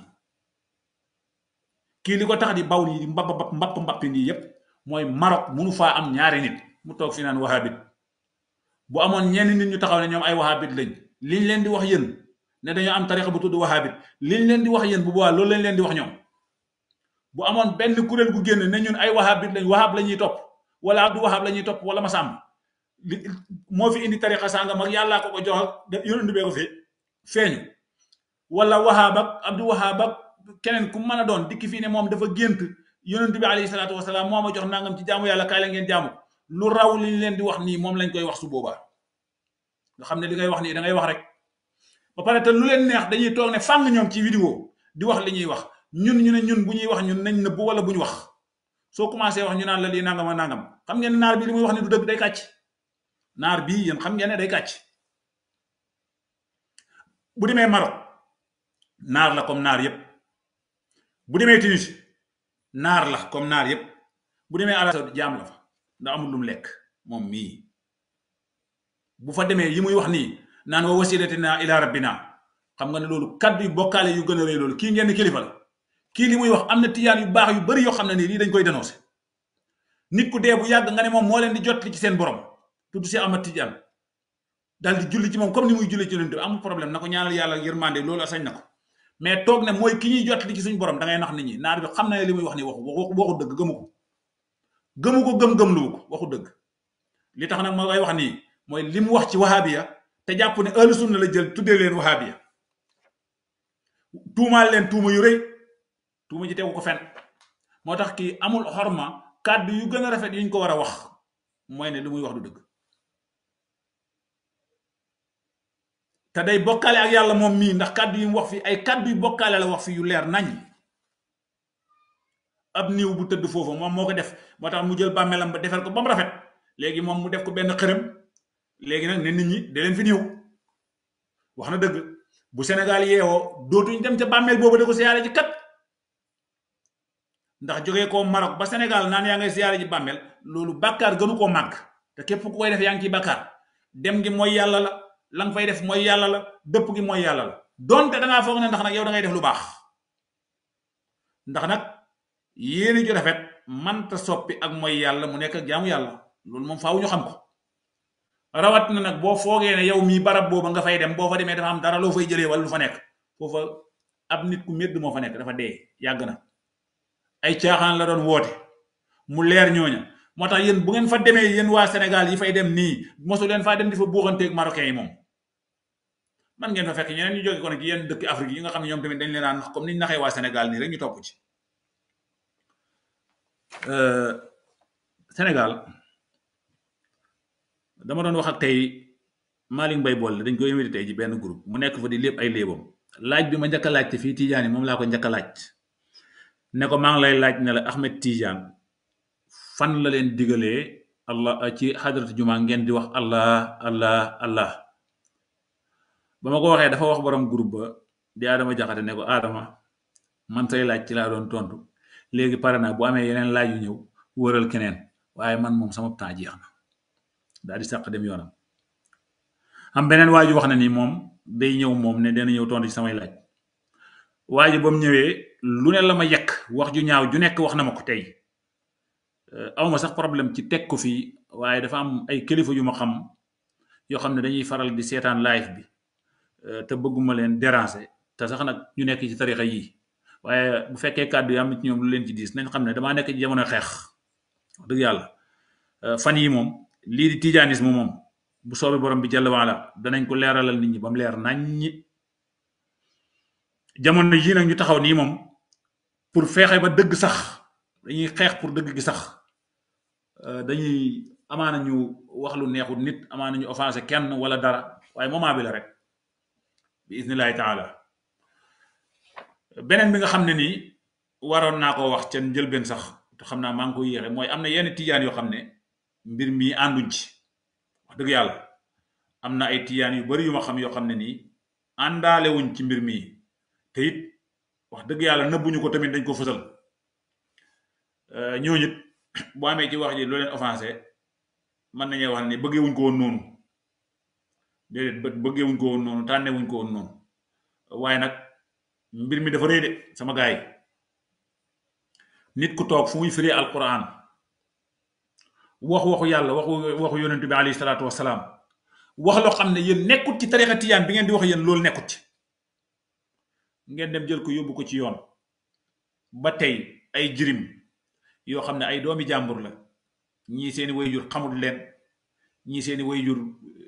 kii li ko tax di baw nii di mbapp nii yépp mooy Maroc munu faa am ñaari nit mu toog fi naan wahabit bu amoon ñenn nit ñu taxaw ne ñoom ay wahabit lañ liñ leen di wax yéen ne dañoo am tarixa bu tudd wahabit liñ leen di wax yéen bu boobaa loolu lañ leen di wax ñoom bu amoon benn kuréel gu génn ne ñun ay wahabit lañ wahab la ñuy topp wala abdu wahab la ñuy topp wala masam moo fi indi tarixa sàngam ak yàllaa ko jox ak yonent bee ko fi feeñu wala wahab ak abdu wahab ak keneen ku mën a doon dikki fii ne moom dafa gént yonent bi alayhi salaatu wasalaam moo ma jox nangam ci jaamu yàlla kaay la ngeen jaamu lu raw liñ leen di wax nii moom lañ koy wax su boobaa nga xam ne li ngay wax nii da ngay wax rek ba pare te lu leen neex dañuy toog ne fàng ñoom ci vidéo di wax li ñuy wax ñun ñu ne ñun bu ñuy wax ñun nañ nëbbu wala bu ñu wax soo commencé wax ñu naan la lii nangam ak nangam xam ngeen naar bi li muy wax ni du dëgg day kàcc naar bii yéen xam ngeen ne day kàcc bu demee Maroc naar la comme naar yépp bu demee Tunisie naar la comme naar yépp bu demee Arabie Saoudite jaam la fa ndax amul lu mu lekk moom mii bu fa demee yi muy wax nii naan wa wasilatina ila rabbina xam nga ne loolu kaddu yu bokkaale yu gën a rëy loolu kii ngeen kilifa la kii li muy wax am na tiyaan yu baax yu bari yoo xam ne nii lii dañ koy dénoncé nit ku dee bu yàgg nga ne moom moo leen di jot li ci seen borom tudd si Ahmad Tidiane daal di julli ci moom comme ni muy julli ci yonent bi amul problème na ko ñaanal yàlla yërmande loolu sañ na ko mais toog ne mooy ki ñuy jot li ci suñu borom da ngay nax nit ñi naar bi xam na ne li muy wax ni waxu dëgg gëmu ko gëm-gëm lu ko waxu dëgg li tax nag ma koy wax nii mooy li mu wax ci wahabiya te jàpp ne ahlu sunna la jël tuddee leen wahabiya tuumaal leen tuuma yu rëy tuuma ji tegu ko fen moo tax kii amul xorma kàddu yu gën a rafet yuñ ko war a wax mooy ne li muy wax du dëgg te day bokkaale ak yàlla moom mii ndax kàddu yi mu wax fi ay kàddu yu bokkaale la wax fi yu leer nañ ab niiw bu tëdd foofu moom moo ko def moo tax mu jël bàmmeelam ba defal ko ba mu rafet léegi moom mu def ko benn xërëm léegi nag ne nit ñi da leen fi niiw wax na dëgg bu Sénégal yeewoo dootuñ dem ca bàmmeel boobu da ko siyaare ji kat ndax jógee ko Maroc ba Sénégal naan yaa ngay siyaare ji bàmmeel loolu bàkkaar gënu koo màgg te képp ku koy def yaa ngi ciy bàkkaar dem gi mooy yàlla la la nga fay def mooy yàlla la dëpp gi mooy yàlla la donte da ngaa foog ne ndax nag yow da ngay def lu baax ndax nag yéene ju rafet manta soppi ak mooy yàlla mu nekk ak jaamu yàlla loolu moom faaw ñu xam ko rawat na nag boo foogee ne yow mii barab booba nga fay dem boo fa demee dafa am dara loo fay jëlee wala lu fa nekk foofa ab nit ku médd moo fa nekk dafa dee yàgg na ay caaxaan la doon woote mu leer ñooña moo tax yéen bu ngeen fa demee yéen waa Sénégal yi fay dem nii mosu leen faa dem di fa buuxanteeg marocain yi moom man ngeen fa fekk ñeneen ñu jóge ko nag yenn dëkk Afrique yi nga xam ne ñoom tamit dañ leen naan comme niñ naxee waa Sénégal nii rek ñu topp ci Sénégal dama doon wax ak tey Malick Mbaye Bolle dañ ko invité tey ci benn groupe mu nekk fa di lépp ay léebam laaj bi ma njëkk a laaj te fii Tidiane yi moom laa ko njëkk a laaj ne ko maa ngi lay laaj ne la Ahmed Tidiane fan la leen digalee allah ci xadratu juma ngeen di wax allah allah allah ba ma ko waxee dafa wax borom groupe ba di Adama Jaxate ne ko Adama man say laaj ci laa doon tontu léegi pare naa bu amee yeneen laaj yu ñëw wëral keneen waaye man moom sama temps jeex na daal di sàq dem yoonam am beneen waaju wax na ni moom day ñëw moom ne dana ñëw tontu ci samay laaj waaju ba mu ñëwee lu ne la ma yekk wax ju ñaaw ju nekk wax na ma ko tey awma sax problème ci teg ko fii waaye dafa am ay kilifa yu ma xam yoo xam ne dañuy faral di seetaan live bi te bëgguma leen déranger te sax nag ñu nekk ci tarixa yi waaye bu fekkee kàddu yi am ci ñoom lu leen ci diis nañ xam ne damaa nekk ci jamono xeex wax dëgg yàlla fan yi moom lii di tijanisme moom bu soobee borom bi jalla waala danañ ko leeralal nit ñi ba mu leer nañ ñi jamono yii nag ñu taxaw nii moom pour feexe ba dëgg sax dañuy xeex pour dëgg gi sax dañuy amaana ñu wax lu neexut nit amaana ñu offensé kenn wala dara waaye moment bi la rek bi isnillahi taala beneen bi nga xam ne nii waroon naa ko wax ca njëlbeen sax te xam naa maa ngi ko yéexe mooy am na yenn tijaan yoo xam ne mbir mi ànduñ ci wax dëgg yàlla am na ay tijaan yu bari yu ma xam yoo xam ne nii àndaale wuñ ci mbir mi te it wax dëgg yàlla nëbbuñu ko tamit dañ ko fësal ñooñu it boo amee ci wax ji loo leen offensé mën nañu wax ne bëggee wuñ ko woon noonu déedéet bëggee wuñ ko woon noonu tànnee wuñ ko woon noonu waaye nag mbir mi dafa rëy de sama gaay nit ku toog fu muy firee alquran waxu yàlla waxu yonent bi alayhi salaatu wasalaam wax loo xam ne yéen nekkut ci tarixa tijaan bi ngeen di wax yéen loolu nekkut ci ngeen dem jël ko yóbbu ko ci yoon ba tey ay jirim yoo xam ne ay doomi jàmbur la ñii seeni wayjur xamul leen ñii seeni wayjur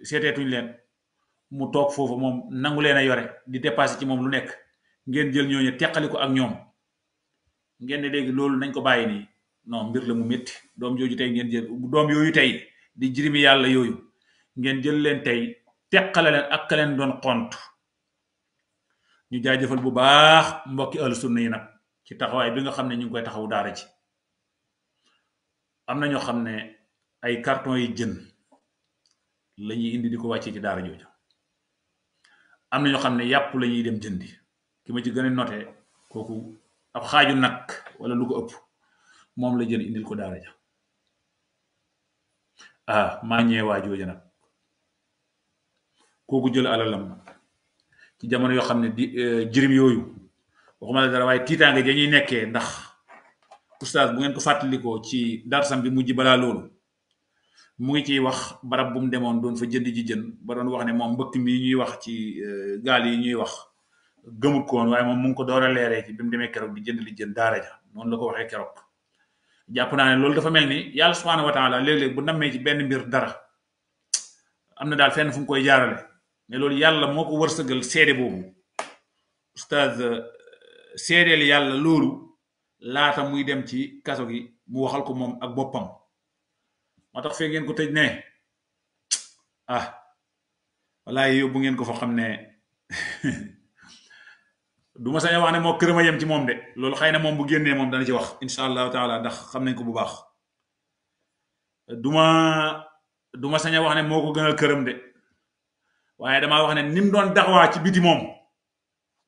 seeteetuñ leen mu toog foofu moom nangu leen a yore di dépassé ci moom lu nekk ngeen jël ñooñu teqali ko ak ñoom ngeen ne léegi loolu nañ ko bàyyi nii non mbir la mu métti doom jooju tey ngeen jël doom yooyu tey di jirimi yàlla yooyu ngeen jël leen tey teqale leen ak ka leen doon xont ñu jaajëfal bu baax mbokki ahlu sunna yi nag ci taxawaay bi nga xam ne ñu ngi koy taxawu daara ci am na ñoo xam ne ay carton yi jën la ñuy indi di ko wàccee ci daara jooju am na ñoo xam ne yàpp la ñuy dem jëndi ki ma ci gën a noté kooku ab xaaju nag wala lu ko ëpp moom la jël indil ko daara ja maa ñëwee waa jooja nag kooku jël alalam ci jamono yoo xam ne di jirim yooyu waxuma la dara waaye tiitaange ja ñuy nekkee ndax oustaz bu ngeen ko fàttalikoo ci darsam bi mujj balaa loolu mu ngi ciy wax barab bu mu demoon doon fa jënd ji jën ba doon wax ne moom mbëkk mi ñuy wax ci gaal yi ñuy wax gëmut ko woon waaye moom mu ngi ko door a leeree ci bi mu demee keroog di jënd li jën daara ja noonu la ko waxee keroog jàpp naa ne loolu dafa mel ni yàlla subhanahu wa taala léeg-léeg bu nammee ci benn mbir dara am na daal fenn fu mu koy jaarale mais loolu yàlla moo ko wërsëgal seede boobu oustaz seedeel yàlla loolu laata muy dem ci kaso gi mu waxal ko moom ak boppam moo tax fee ngeen ko tëj ne walaay yóbbu ngeen ko fa xam ne du ma sañ a wax ne moo kërëm a yem ci moom de loolu xëy na moom bu génnee moom dana ci wax incha allahu taala ndax xam nañ ko bu baax du ma sañ a wax ne moo ko gënal këram de waaye damaa wax ne ni mu doon daxwaa ci biti moom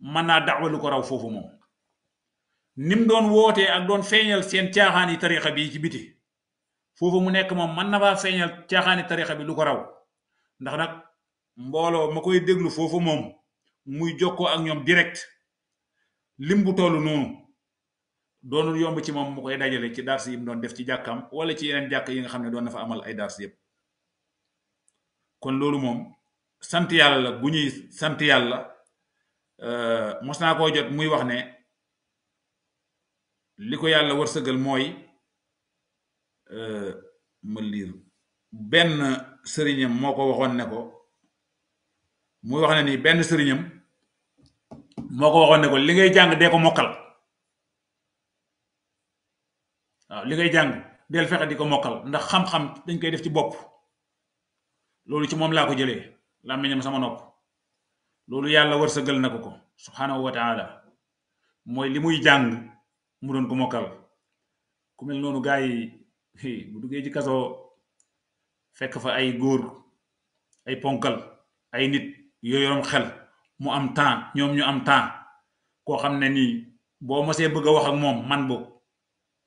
mën naa daxwa lu ko raw foofu moom ni mu doon wootee ak doon feeñal seen caaxaan yi tarixa bi ci biti foofu mu nekk moom mën na faa feeñal caaxaani tarixa bi lu ko raw ndax nag mbooloo ma koy déglu foofu moom muy jokkoo ak ñoom direct lim bu toll noonu doonul yomb ci moom mu koy dajale ci dars yi mu doon def ci jàkkam wala ci yeneen jàkk yi nga xam ne doon na fa amal ay dars yëpp kon loolu moom sant yàlla la bu ñuy sant yàlla mos naa koo jot muy wax ne li ko yàlla wërsëgal mooy ma liir benn sëriñam moo ko waxoon ne ko muy wax ne nii benn sëriñam moo ko waxoon ne ko li ngay jàng dee ko mokkal waaw li ngay jàng del fexe di ko mokkal ndax xam-xam dañ koy def ci bopp loolu ci moom laa ko jëlee làmmiñam sama nopp loolu yàlla wërsëgal na ko subhanahu wa taala mooy li muy jàng mu doon ko mokkal ku mel noonu gars yi bu duggee ci kaso fekk fa ay góor ay ponkal ay nit yooyorom xel mu am temps ñoom ñu am temps koo xam ne nii boo mosee bëgg a wax ak moom man boog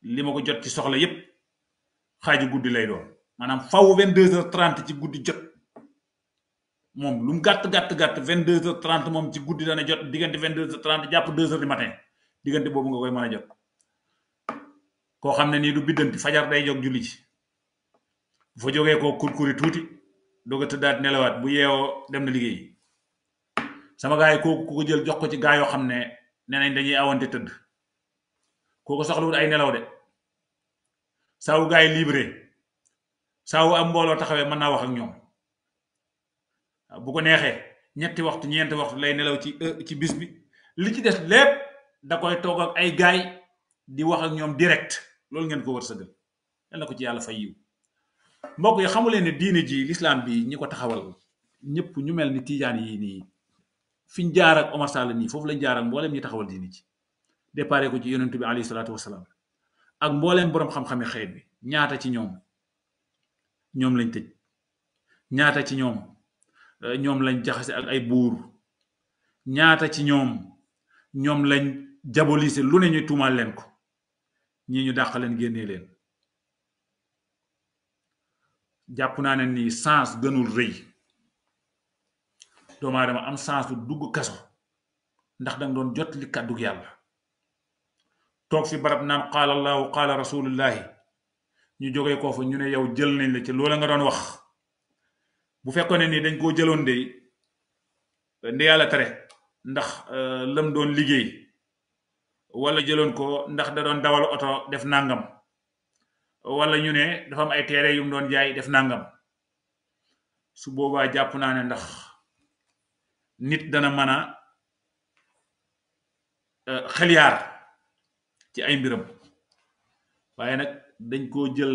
li ma ko jot ci soxla yépp xaaju guddi lay doon maanaam faw 22h30 ci guddi jot moom lu mu gàtt 22h30 moom ci guddi dana jot diggante 22h30 jàpp 2h du matin diggante boobu nga koy mën a jot koo xam ne nii du biddanti fajar day jóg julli ci bu fa jógee koo kurkuri tuuti doog a tëddaat nelawaat bu yeewoo dem na liggéey sama gars yi kooku ku ko jël jox ko ci gaa yoo xam ne nee nañ dañuy awante tëdd kooku soxlawul ay nelaw de saawu gaa yi libre saawu am mbooloo taxawee mën naa wax ak ñoom bu ko neexee ñetti waxtu ñeenti waxtu lay nelaw ci bis bi li ci des lépp da koy toog ak ay gaay di wax ak ñoom direct loolu ngeen ko wërsëgal yal na ko ci yàlla fay yiw mbokk yi xamu leen ne diine ji l'islam bi ñi ko taxawal ñëpp ñu mel ni tijaan yi nii fiñ jaar ak Omar Sall nii foofu lañ jaar ak mbooleem ñi taxawal diine ji déparé ko ci yonent bi alayhi salaatu wasalaam ak mbooleem boroom xam-xami xeet bi ñaata ci ñoom lañ tëj ñaata ci ñoom lañ jaxase ak ay buur ñaata ci ñoom lañ jabolise lu ne ñu tuumaal leen ko ñii ñu dàq leen génnee leen jàpp naa ne nii sens gënul rëy doomu aadama am sens lu dugg kaso ndax danga doon jot li kàddug yàlla toog fi barab naan qaala allahu qaala rasulullahi ñu jógee koo fa ñu ne yow jël nañ la ci loola nga doon wax bu fekkoon ne nii dañ koo jëloon de nde yàlla tere ndax lam doon liggéey wala jëloon ko ndax da doon dawal oto def nangam wala ñu ne dafa am ay teere yu mu doon jaay def nangam su boobaa jàpp naa ne ndax nit dana mën a xeliyaar ci ay mbiram waaye nag dañ koo jël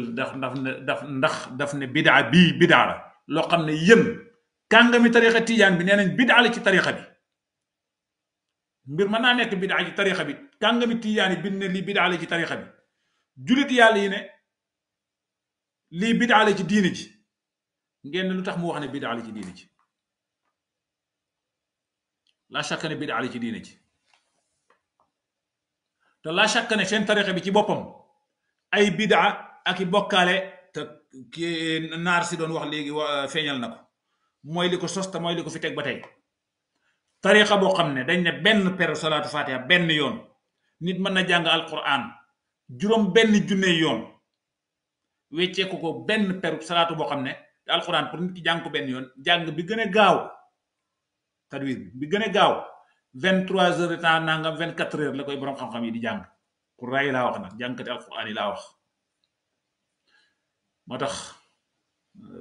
daf ne bidaa bii bidaa la loo xam ne yéen kàngami tarixa tijaan bi nee nañ bidaa la ci tarixa bi mbir mën naa nekk bidaa ci tarixa bi kàngami tijaan yi bind ne lii bidaa la ci tarixa bi julit yàlla yi ne lii bidaa la ci diine ji ngeen lu tax mu wax ne bidaa la ci diine ji la chaque ne bidaa la ci diine ji te la chaque ne seen tarixa bi ci boppam ay bidaa ak i bokkaale te ki naar si doon wax léegi feeñal na ko mooy li ko sos te mooy li ko fi teg ba tey tarixa boo xam ne dañ ne benn peru salaatu fatiha benn yoon nit mën na jàng alquran juróom benn junne yoon wecceeku ko benn peru salaatu boo xam ne alquran pour nit ki jàng ko benn yoon jàng bi gën a gaaw tadwir bi gën a gaaw 23 heures de temps nangam 24 heures la koy borom xam-xam yi di jàng pour ray laa wax nag jàngkati alquran yi laa wax moo tax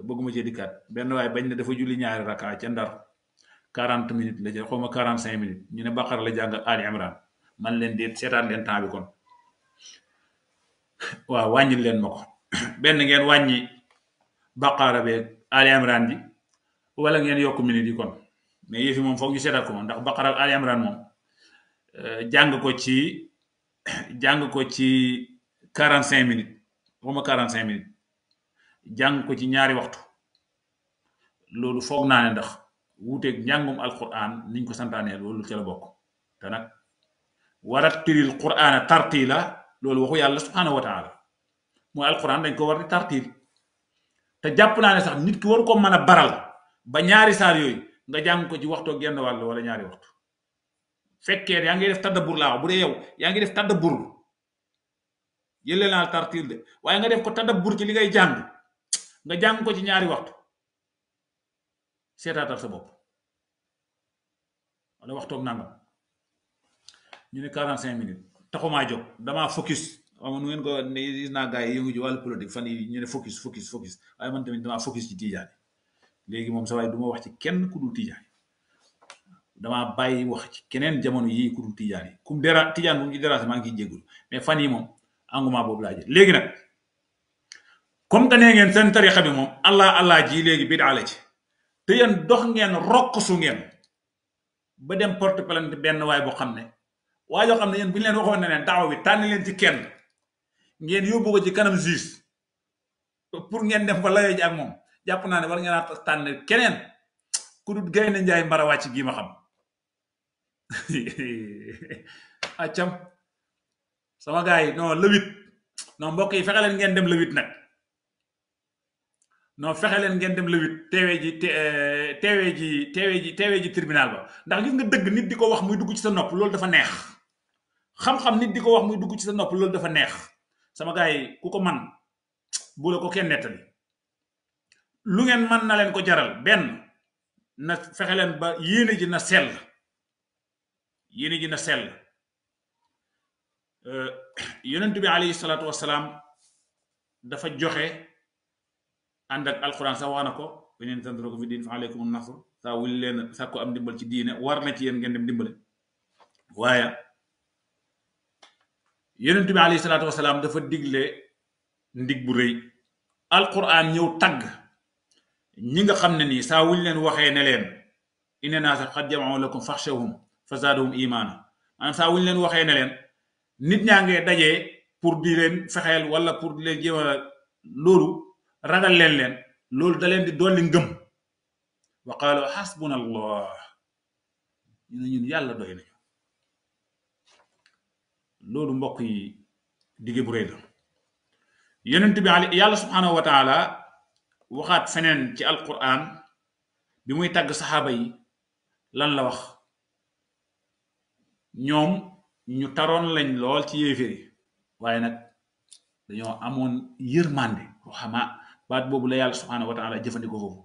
bëgguma cee dikkaat benn waaye bañ ne dafa julli ñaari raka ca Ndar 40 minutes la jël xawma 45 minutes ñu ne Baqara la jàng Ali Imran man leen déet seetaan leen temps bi kon waaw wàññil leen ma ko benn ngeen wàññi Baqara beeg Ali Imran ji wala ngeen yokk minutes yi kon mais yëfi moom foog ñu seetaat ko moom ndax Baqara ak Ali Imran moom jàng ko ci 45 minutes xawma 45 minutes jàng ko ci ñaari waxtu loolu foog naa ne ndax wuuteeg njàngum alquran niñ ko santaanee loolu ca la bokk te nag warattilil qur'ana tartila loolu waxu yàlla subhanahu wa taala mooy alquran dañ ko war di tartil te jàpp naa ne sax nit ki waru ko mën a baral ba ñaari saar yooyu nga jàng ko ci waxtoo genn wàll wala ñaari waxtu fekkee yaa ngi def tadabbur laa bu dee yow yaa ngi def tadabbur yële naa tartil de waaye nga def ko tadabbur ci li ngay jàng nga jàng ko ci ñaari waxtu seetaatal sa bopp wala waxtoog nangam ñu ne 45 minutes taxumaa jóg damaa focus xam nu ngeen ko gis naa gars yi yëngu ci wàllu politique fan yi ñu ne focus waaye man tamit damaa focus ci tijaan léegi moom sa waaye du ma wax ci kenn ku dul tijaan damaa bàyyi wax ci keneen jamono yii ku dul tijaan yi kum tijaan bu mu ci déranger maa ngi ciy jéggul mais fan yi moom engouement boobu laa jël léegi nag comme que nee ngeen seen tarixa bi moom allah ji léegi bidaa la ci te yéen dox ngeen rokk su ngeen ba dem porte plainte benn waay boo xam ne waa joo xam ne yéen bu ñu leen waxoon ne leen daaw bi tànn leen ci kenn ngeen yóbbu ko ci kanam juge pour ngeen dem ba layoo ji ak moom jàpp naa ne war ngeen a tànn keneen ku dul Gaynde Njaay mbara wàcc gi ma xam accam sama gars yi non le 8 non mbokk yi fexe leen ngeen dem le 8 nag non fexe leen ngeen dem le 8 teewee ji tribunal ba ndax gis nga dëgg nit di ko wax muy dugg ci sa nopp loolu dafa neex xam-xam nit di ko wax muy dugg ci sa nopp loolu dafa neex sama gars yi ku ko man bu la ko kenn nettali lu ngeen man na leen ko jaral benn na fexe leen ba yéene ji na sell yonent bi alayhi salaatu wasalaam dafa joxe ànd ak alquran sax wax na ko beneen tandro ko fi diin fa aleykum nasr saa wuli leen sàkko am dimbal ci diine war na ci yéen ngeen dem dimbale waaye yonent bi alayhi salaatu wasalaam dafa digle ndig bu rëy alquran ñëw tagg ñi nga xam ne nii saa wuñ leen waxee ne leen inna naasa qad jama'u lakum faxshawhum fa zaadahum imaana maanaam saa wuñ leen waxee ne leen nit ñaa ngee dajee pour di leen fexeel wala pour di leen jéem a loolu ragal leen loolu da leen di dolli ngëm wa qaalu xasbuna allah ñu ne ñun yàlla doy nañu loolu mbokk yi dige bu rëy la yonent bi yàlla subhanahu wa taala waxaat feneen ci alquran bi muy tàgg saxaaba yi lan la wax ñoom ñu taroon lañ lool ci yéeféri waaye nag dañoo amoon yërmande ruhama baat boobu la yàlla subhanahu wa taala jëfandikoo foofu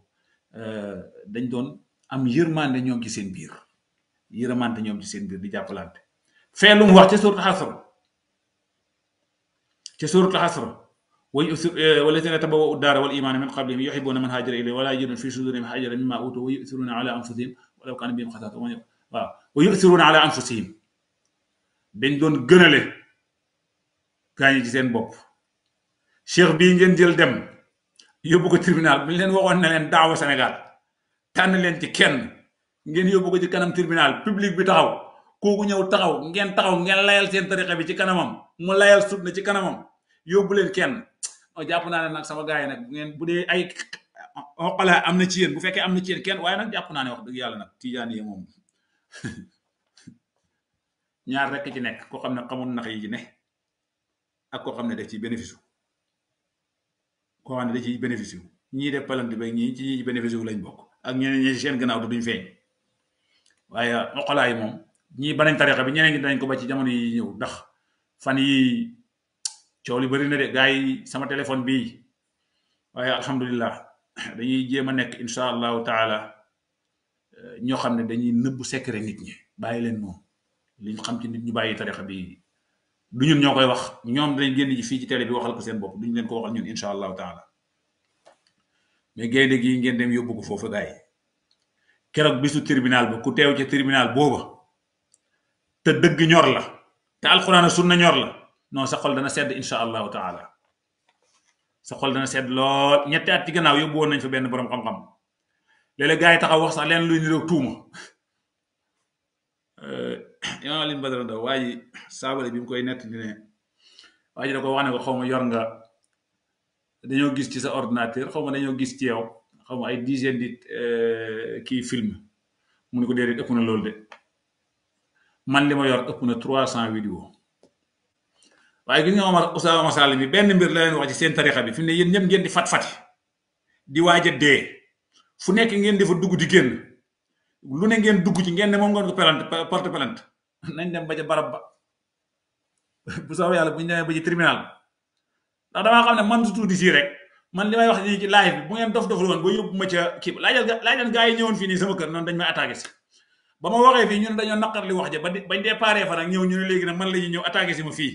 dañ doon am yërmande ñoom ci seen biir yërmande ñoom ci seen biir di jàppalante fee lu mu wax ca suratul xasr والذين تبوأوا الدار والإيمان من قبلهم يحبون من هاجر إليه ولا يجدون في صدورهم حاجة مما أوتوا ويؤثرون على أنفسهم ولو كان بهم خصاصة ويؤثرون على أنفسهم dañ doon gënale gaañi ci seen bopp cheikh bii ngeen jël dem yóbbu ko tribunal bu ñu leen waxoon ne leen daawa Sénégal tànn leen ci kenn ngeen yóbbu ko ci kanam tribunal public bi taxaw kooku ñëw taxaw ngeen layal seen tariqa bi ci kanamam mu layal sunna ci kanamam yóbbu leen kenn jàpp naa ne nag sama gars yi nag ngeen bu dee ay xoqala am na ci yéen bu fekkee am na ci yéen kenn waaye nag jàpp naa ne wax dëgg yàlla nag tijaan yi moom ñaar rekk ci nekk koo xam ne xamul nax yi ci ne ak koo xam ne def ci bénéfice koo xam ne da ci bénéfice ñii def palante ba ñii ci bénéfice lañ bokk ak ñeneen ñi seen gannaaw du duñ feeñ waaye xoqalaa yi moom ñii banañ tarixa bi ñeneen ñi danañ ko ba ci jamono yi ñëw ndax fan yi coow li bëri na de gars yi sama téléphone bii waaye alhamdulillah dañuy jéem a nekk insha allahu taala ñoo xam ne dañuy nëbbu secret nit ñi bàyyi leen moom liñ xam ci nit ñu bàyyi tarixa bi du ñun ñoo koy wax ñoom dañ génn ji fii ci télé bi waxal ko seen bopp duñ leen ko waxal ñun insha allahu taala mais gaynde gi ngeen dem yóbbu ko foofu gars yi keroog bisu tribunal ba ku teew ca tribunal booba te dëgg ñor la te alquran sunna ñor la non sa xol dana sedd insha allahu taala sa xol dana sedd lool ñetti at ci gannaaw yóbbu woon nañ fa benn borom xam-xam léeg-léeg gars yi taxaw wax sax leen luy niroog tuuma imaam Alioune Badara Ndao waa ji saabale bi mu koy nett di ne waa ji da ko wax ne ko xaw ma yor nga dañoo gis ci sa ordinateur xaw ma dañoo gis ci yow xaw ma ay dizaine di kii film mu ne ko déedéet ëpp na loolu de man li ma yor ëpp na 300 vidéo waaye gis nga Oustaz Sall bi benn mbir la leen wax ci seen tarixa bi fi mu ne yéen ñëpp ngeen di fat-fati di waaj a dee fu nekk ngeen di fa dugg di génn lu ne ngeen dugg ci ngeen ne moom ngeen ko porte plainte nañ dem ba ca barab ba bu soobee yàlla bu ñu demee ba ci tribunal ndax damaa xam ne man su tuuti sii rek man li may wax nii ci live bi bu ngeen dof woon ba yóbbu ma ca kii laajal gaa yi ñëwoon fii nii sama kër noonu dañ may attaqué si ba ma waxee fii ñun dañoo naqar li wax ja bañ dee paree fa nag ñëw ñu ne léegi nag man la ñuy ñëw attaqué si ma fii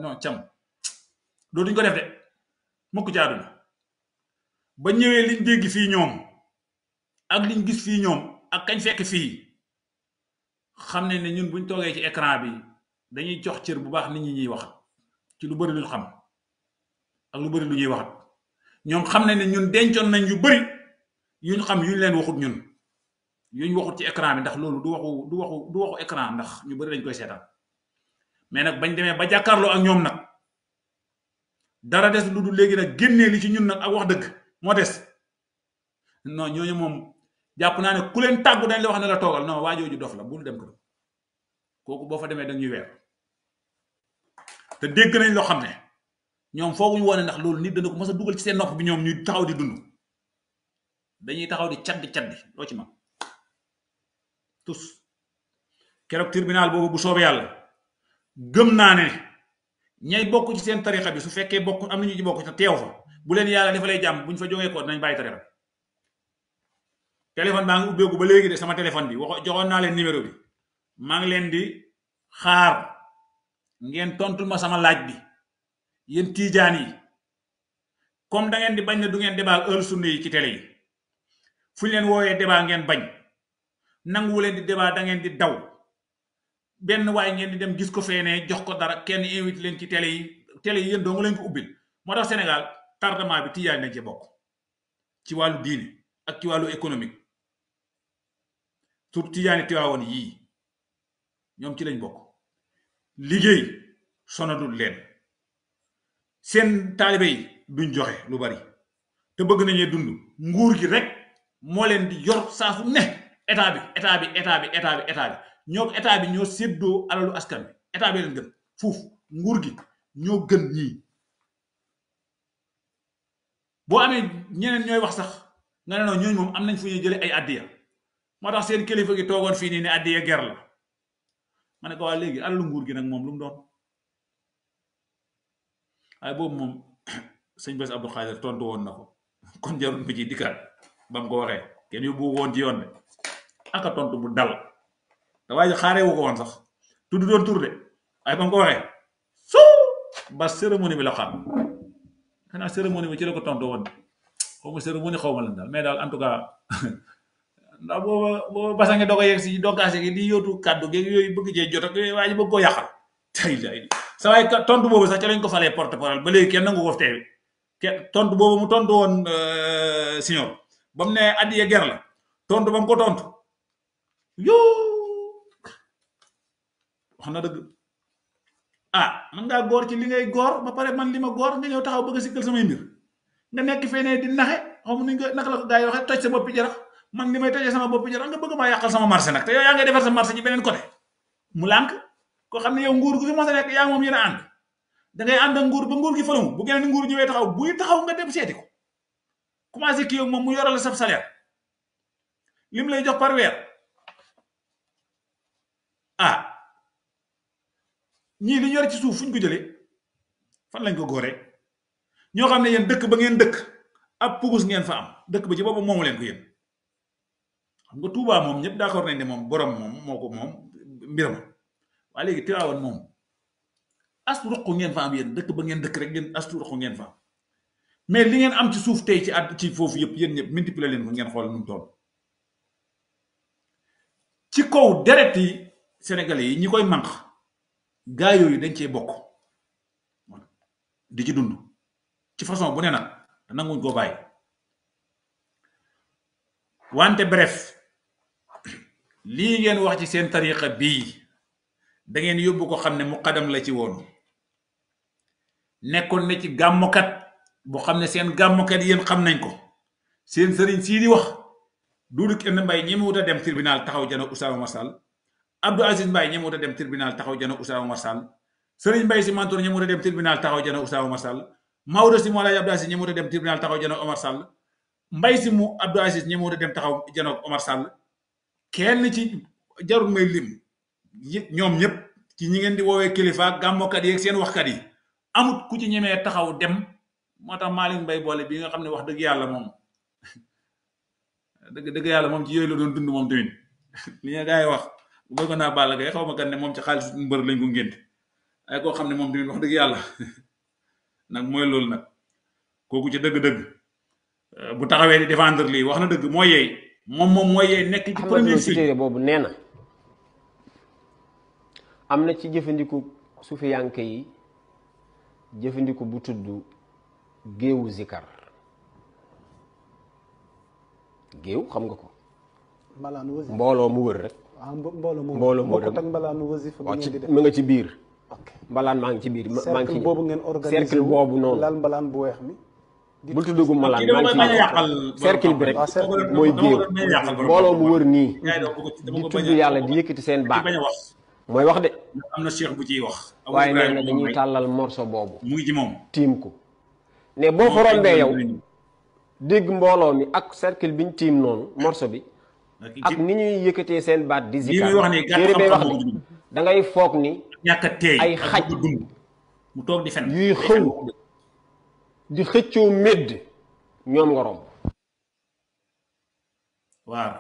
non cam dootuñ ko def de mukk ci àdduna ba ñëwee liñ dégg fii ñoom ak liñ gis fii ñoom ak kañ fekk fii xam ne ñun buñ toogee ci écran bi dañuy jox cër bu baax nit ñi ñuy wax ci lu bëri luñ xam ak lu bëri lu ñuy waxat ñoom xam ne ñun dencoon nañ yu bëri yuñ xam yuñ leen waxut ñun yuñ waxut ci écran bi ndax loolu du waxu écran ndax ñu bëri dañ koy seetaan mais nag bañ demee ba jàkkaarloo ak ñoom nag dara des lu dul léegi nag génnee li ci ñun nag ak wax dëgg moo des non ñooñu moom jàpp naa ne ku leen tàggu dañ la wax ne la toogal non waa jooju dof la bul dem ko kooku boo fa demee dañuy weer te dégg nañ loo xam ne ñoom fooguñu woone ndax loolu nit dana ko mës a dugal ci seen nopp bi ñoom ñu taxaw di dund dañuy taxaw di caddi loo ci mag tous keroog tribunal boobu bu soobee yàlla gëm naa ne ñay bokk ci seen tarixa bi su fekkee bokk am nañu ci bokk te teew fa bu leen yàlla dafa lay jàmm buñ fa jógee ko nañ bàyyi tarixa bi téléphone baa ngi ubbeeku ba léegi de sama téléphone bi joxoon naa leen numéro bi maa ngi leen di xaar ngeen tontul ma sama laaj bi yéen tiijaan yi comme da ngeen di bañ ne du ngeen débat heure sunna yi ci télé yi fu ñu leen wooyee débat ngeen bañ nanguwu leen di débat da ngeen di daw benn waay ngeen di dem gis ko feenee jox ko dara kenn invité leen ci télé yi yéen doo nga leen ko ubbil moo tax Sénégal tardement bi tijaan nañ ci bokk ci wàllu diine ak ci wàllu économique surtout tijaani Tiwaawoon yii ñoom ci lañ bokk liggéey sonadul leen seen taalibe yi duñ joxe lu bari te bëgg nañee dund nguur gi rek moo leen di yor saa su ne état bi ñoo bi ñoo séddoo alalu askan bi état bi leen gën fuuf nguur gi ñoo gën ñii boo amee ñeneen ñooy wax sax nga ne noonu ñooñu moom am nañ fu ñuy jëlee ay addiya moo tax seen kilifa gi toogoon fii nii ne addiya ger la ma ne ko waa léegi alalu nguur gi nag moom lu mu doon waaye boobu moom sëñ Bass Abdou Khadre tontu woon na ko kon jarul bi ci dikkaat ba mu ko waxee kenn yóbbu woon ci yoon de aka tontu bu dal te waaye xaaree wu ko woon sax tudd doon tur de waaye ba mu ko waxee ba cérémonie bi la xam xanaa cérémonie bi ci la ko tontu woon xaw ma cérémonie xaw ma lan daal mais daal en tout cas ndax booba basa ngi doog a yegg si doggaase gi di yóotu kàddu gi yooyu bëgg cee jot ak waa ji bëgg koo yàqal tay lay sa waay tontu boobu sax ca lañ ko falee porte parole ba léegi kenn nangu ko teewi tontu boobu mu tontu woon signor ba mu ne addiye ger la tontu ba mu ko tontu yoo wax na dëgg man ngaa góor ci li ngay góor ba pare man li ma góor nga ñëw taxaw bëgg a sikkal samay mbir nga nekk fee di naxe xaw ma nuñ ko naka la ko gaa yi waxee toj sa boppi jarax man li may tojee sama boppi jarax nga bëgg maa yàqal sama marché nag te yow yaa ngay defar sa marché ci beneen côté mu lànk koo xam ne yow nguur gu fi mos a nekk yaa moom yéen a ànd dangay ànd ak nguur ba nguur gi fëlamu bu geneen nguur ñëwee taxaw buy taxaw nga dem seeti ko commencé kii yow moom mu yoral sab salaire lim lay jox par weer ñii li ñu yor ci suuf fuñ ko jëlee fan lañ ko góoree ñoo xam ne yéen dëkk ba ngeen dëkk ab pugus ngeen fa am dëkk ba ci boobu moomu leen ko yéen xam nga Touba moom ñëpp d'accord nañ ne moom borom moom moo ko moom mbiram waaye léegi Tiwaawan moom astu ruq ngeen fa am yéen dëkk ba ngeen dëkk rek ngeen astu ruq ngeen fa am mais li ngeen am ci suuf tey ci foofu yëpp yéen ñëpp multiplier leen ko ngeen xool nu mu toll ci kaw deret yi Sénégalais yi ñi koy manq gaa yooyu dañ cee bokk di ci dund ci façon bu ne nag te nanguñ koo bàyyi wante bref lii ngeen wax ci seen tariqa bii da ngeen yóbbu ko xam ne muqaddam la ci woon nekkoon na ci gàmmukat boo xam ne seen gàmmukat yéen xam nañ ko seen sëriñ sii di wax Doudou Kenn Mbaye ñemewut a dem tribunal taxaw jano Oustaz Oumar Sall Abdou Aziz Mbaye ñemewut a dem tribunal taxaw jano Oustaz Oumar Sall Serigne Mbaye Sy Mansour ñemewut a dem tribunal taxaw jano Oustaz Oumar Sall Maodo Sy Mawlaay Abdou Aziz ñemewut a dem tribunal taxaw jano Omar Sall Mbaye Sy mu Abdou Aziz ñemewut a dem taxaw jano Omar Sall kenn ci jarul may lim ñoom ñëpp ci ñi ngeen di woowee kilifa gàmmokat yi ak seen waxkat yi amut ku ci ñemee taxaw dem moo tax Malick Mbaye boole bi nga xam ne wax dëgg yàlla moom dëgg yàlla moom ci yooyu la doon dund moom tamit li nga gaa yi wax bëgg naa Balla Gaye xaw ma kan ne moom ci xaalis mbër lañ ko ngénte ay koo xam ne moom tamit wax dëgg yàlla nag mooy loolu nag kooku ci dëgg-dëgg bu taxawee di défendre lii wax na dëgg mooy yeey moom mooy yeey nekk ci premier téere boobu nee na am na ci jëfandiku sufiyanke yi jëfandiku bu tudd géewu zikar géew xam nga ko mbooloo mu wër rek mbooloo mu wër rek waaw ci mu nga ci biir mbalaan maa ngi ci biir maa ngi ci boobu ngeen organisé cercle boobu noonu lal mbalaan bu weex mi bul tudd gu malaan maa ngi ci cercle bi rek mooy géew mbooloo mu wër nii di tudd yàlla di yëkkati seen baat mooy wax de am na cheikh bu ciy wax waaye nee na dañuy tàllal morso boobu mu ngi ci moom tiim ko ne boo ko rombee yow dégg mbooloo mi ak cercle biñ tiim noonu morso bi ak ni ñuy yëkkatee seen baat di zikar téere bay wax de da ngay foog ni ñàkk a teey ay xaj mu toog di fen yuy xëw di xëccoo médd ñoom nga romb waar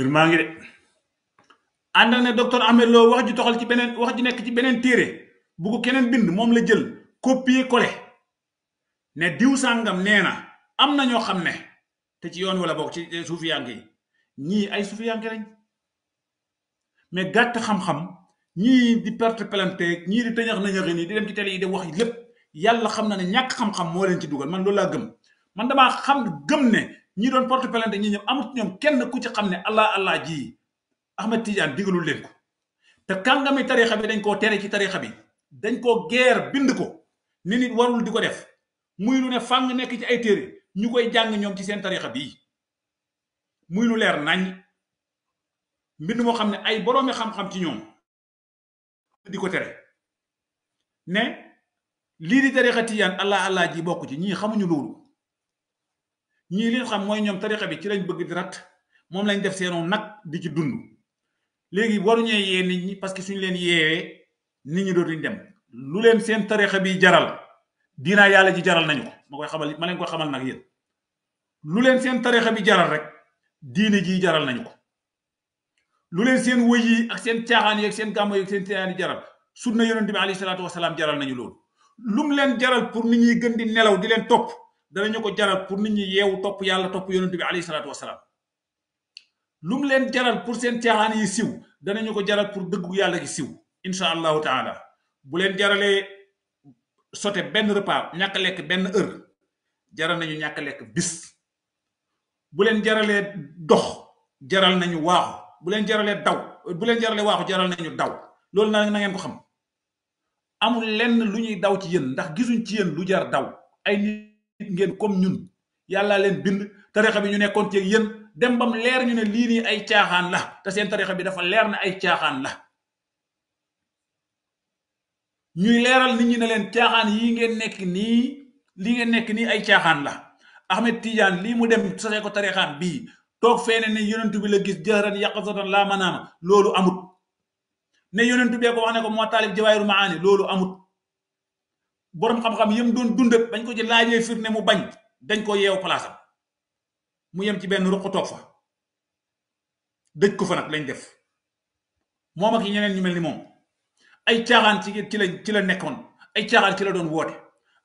mbir maa ngi de ànd ak ne docteur Ahmed Lo wax ji toxal ci beneen wax ji nekk ci beneen téere bu ko keneen bind moom la jël copier coller ne diw sàngam nee na am na ñoo xam ne te ci yoon wala bokk ci suufiyanke yi ñii ay suufiyanke lañ mais gàtt xam-xam ñii di perte plante ñii di tëñax nañaxi nii di dem ci télé yi di wax lépp yàlla xam na ne ñàkk xam-xam moo leen ci dugal man loolu laa gëm man damaa gëm ne ñi doon porte plainte ñi ñëpp amut ñoom kenn ku ci xam ne allah ji Ahmed Tidiane digalul leen ko te kàngami tarixa bi dañ koo tere ci tarixa bi dañ koo geer bind ko ni nit warul di ko def muy lu ne fàng nekk ci ay téere ñu koy jàng ñoom ci seen tarixa bii muy lu leer nañ mbind moo xam ne ay boroomi xam-xam ci ñoom di ko tere ne lii di tarixa Tidiane allah ji bokk ci ñii xamuñu loolu ñii li xam mooy ñoom tarixa bi ci lañ bëgg di rat moom lañ def seenu nag di ci dund léegi waruñee yee nit ñi parce que suñu leen yeewee nit ñi dootuñ dem lu leen seen tarixa bi jaral diinaa yàlla ji jaral nañu ko ma leen koy xamal nag yéen lu leen seen tarixa bi jaral rek diine ji jaral nañu ko lu leen seen wëy yi ak seen caaxaan yi ak seen gàmmo yi ak seen caaxaan yi jaral sunna yonent bi alayhi salaatu wasalaam jaral nañu loolu lum leen jaral pour nit ñi gën di nelaw di leen topp danañu ko jaral pour nit ñi yeewu topp yàlla topp yonent bi alayhi salaatu wasalaam lum leen jaral pour seen caaxaan yi siw danañu ko jaral pour dëggu yàlla gi siw insha allahu taala bu leen jaralee sote benn repas ñàkk lekk benn heure jaral nañu ñàkk lekk bis bu leen jaralee dox jaral nañu waaxu bu leen jaralee daw bu leen jaralee waaxu jaral nañu daw loolu na ngeen ko xam amul lenn lu ñuy daw ci yéen ndax gisuñ ci yéen lu jar daw ay nit ngeen comme ñun yàlla leen bind tarixa bi ñu nekkoon ci yéen dem bam leer ñu ne lii nii ay caaxaan la te seen tarixa bi dafa leer na ay caaxaan la ñuy leeral nit ñi ne leen caaxaan yi ngeen nekk nii lii ngeen nekk nii ay caaxaan la Ahmed Tidiane lii mu dem sosee ko tarixaan bii toog feene ne yonentu bi la gis jëran yaqazatan laa manaama loolu amut ne yonentu bee ko wax ne ko moo taalib jawaahiru maani loolu amut boroom xam-xam yëm doon dundat bañ ko ci laajee fir ne mu bañ dañ ko yeew palaasam mu yem ci benn ruq toog fa dëj ko fa nag lañ def moom ak yi ñeneen ñu mel ni moom ay caaxaan ci la nekkoon ay caaxaan ci la doon woote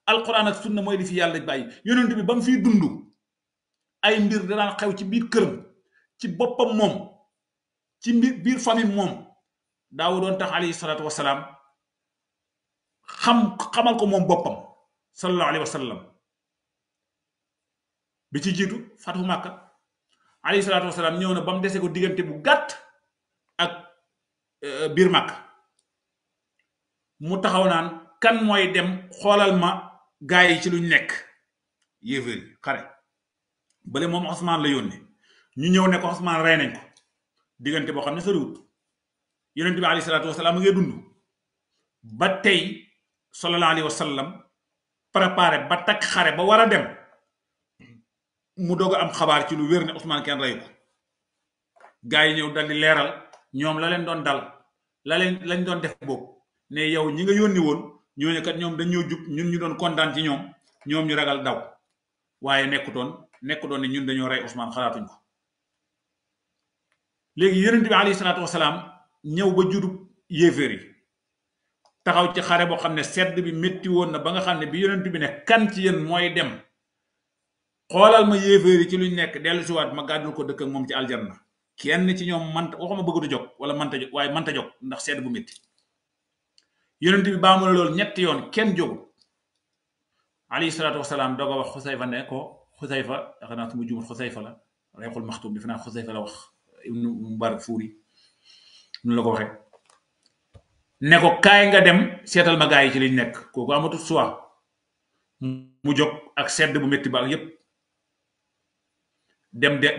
alquran ak sunna mooy li fi yàlla bàyyi yonent bi ba mu fiy dund ay mbir danaan xew ci biir këram ci boppam moom ci biir famille moom daawu doon tax alayhi salaatu wasalaam xamal ko moom boppam sallallahu alayhi wa sallam bi ci jiitu fatu Màkka alayhi salaatu wasalaam ñëw na ba mu dese ko diggante bu gàtt ak biir Màkka mu taxaw naan kan mooy dem xoolal ma gaa yi ci luñ nekk yéeféer yi xare bale moom Ousmane la yónni ñu ñëw ne ko Ousmane rey nañ ko diggante boo xam ne soriwut yonent bi alayhi salaatu wasalaam a ngay dund ba tey sallallahu alayhi wa sallam préparé ba takk xare ba war a dem mu doog a am xabaar ci lu wér ne Ousmane kenn reyu ko gaa yi ñëw dal di leeral ñoom la leen doon dal lañ doon def boobu ne yow ñi nga yónni woon ñooñu kat ñoom dañoo jub ñun ñu doon kontaan ci ñoom ñu ragal daw waaye nekkutoon ne ñun dañoo rey Ousmane xalaatuñ ko léegi yonent bi alayhi salaatu wasalaam ñëw ba jurub yéeféer yi taxaw ci xare boo xam ne sedd bi métti woon na ba nga xam ne bi yonent bi ne kan ci yéen mooy dem xoolal ma yéeféer yi ci luñ nekk dellu siwaat ma gàddul ko dëkk ak moom ci aljanna kenn ci ñoom waxuma bëggatu jóg wala manta jóg ndax sedd bu métti yonent bi baamu la loolu ñetti yoon kenn jógu alayhi salaatu wasalaam doog a wax Xusayfa ne ko Xusayfa daxa naa su mu jumut Xusayfa la Rayxul Maxtuum defe naa Xusayfa la wax ibnu Mubarak Fuuri nu la ko waxee ne ko kaay nga dem seetal ma gaa yi ci liñ nekk kooku amatul suwa mu jóg ak sedd bu métti ba ak yépp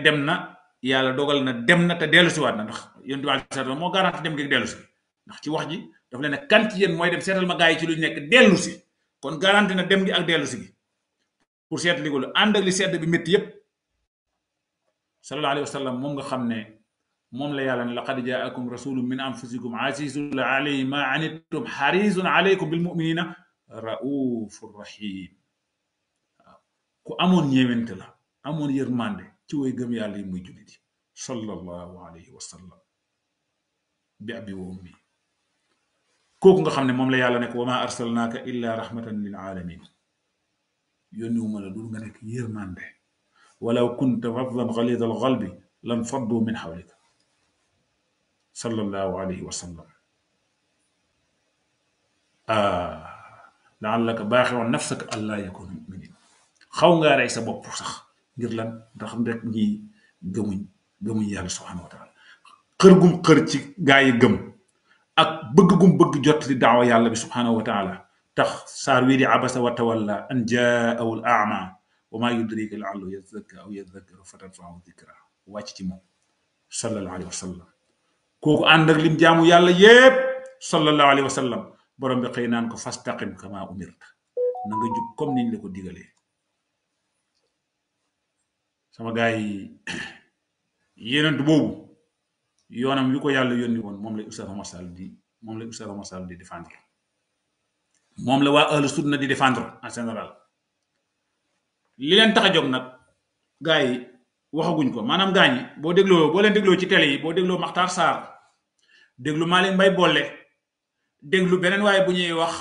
dem na yàlla dogal na dem na te dellu siwaat na ndax yonent bi alayhi salaatu moo garanti dem gi dellu si ndax ci wax ji dafa leen ne kan ci yéen mooy dem seetal ma gaa yi ci luñ nekk dellu si kon garanti na dem gi ak dellu si gi pour seet li ko lu ànd ak li sedd bi métti yépp sallallahu alayhi wa sallam moom nga xam ne moom la yàlla ne laqad jaakum rasulun min anfusikum azizun alayhi ma anittum harisun alaykum bil muminina raufur rahim waaw ku amoon ñeewente la amoon yërmande ci way gëm yàlla yi muy jullit yi sallallahu alayhi wa sallam bi abi wa ummi kooku nga xam ne moom la yàlla nekk wa ma arsalnaaka illa rahmatan lil alamin yónniwuma la dul nga nekk yërmande walaw kunta faddan galida al qalbi lan faddu min hawlika sallallahu alayhi wa sallam laallaka baaxiwoon nafsaka allaa yakunu muminin xaw ngaa rey sa bopp sax ngir lan ndax rek ñi gëmuñ yàlla subhanahu wa taala xër gum xër ci gaa yi gëm ak bëgg gum bëgg jot li daawa yàlla bi subhanahu wa taala tax saar wii di abasa wa tawalla an jaahu al ama wa ma yudrika laallahu yazakka aw yadhakkaru fatanfaahu dikra wàcc ci moom sallallahu alayhi wa sallam kooku ànd ak lim jaamu yàlla yépp sallallahu alayhi wa sallam borom bi xëy naan ko fastaqim kama umirta na nga jub comme niñ la ko digalee sama gaay yi yenent boobu yoonam wi ko yàlla yónni woon moom lay Oustaz Oumar Sall di défendre moom la waa ahlu sunna di défendre en général li leen tax a jóg nag gaa yi waxaguñ ko maanaam gaa ñi boo leen dégloo ci télé yi boo dégloo Makhtar Sarr déglu Malick Mbaye Bolle déglu beneen waaye bu ñuy wax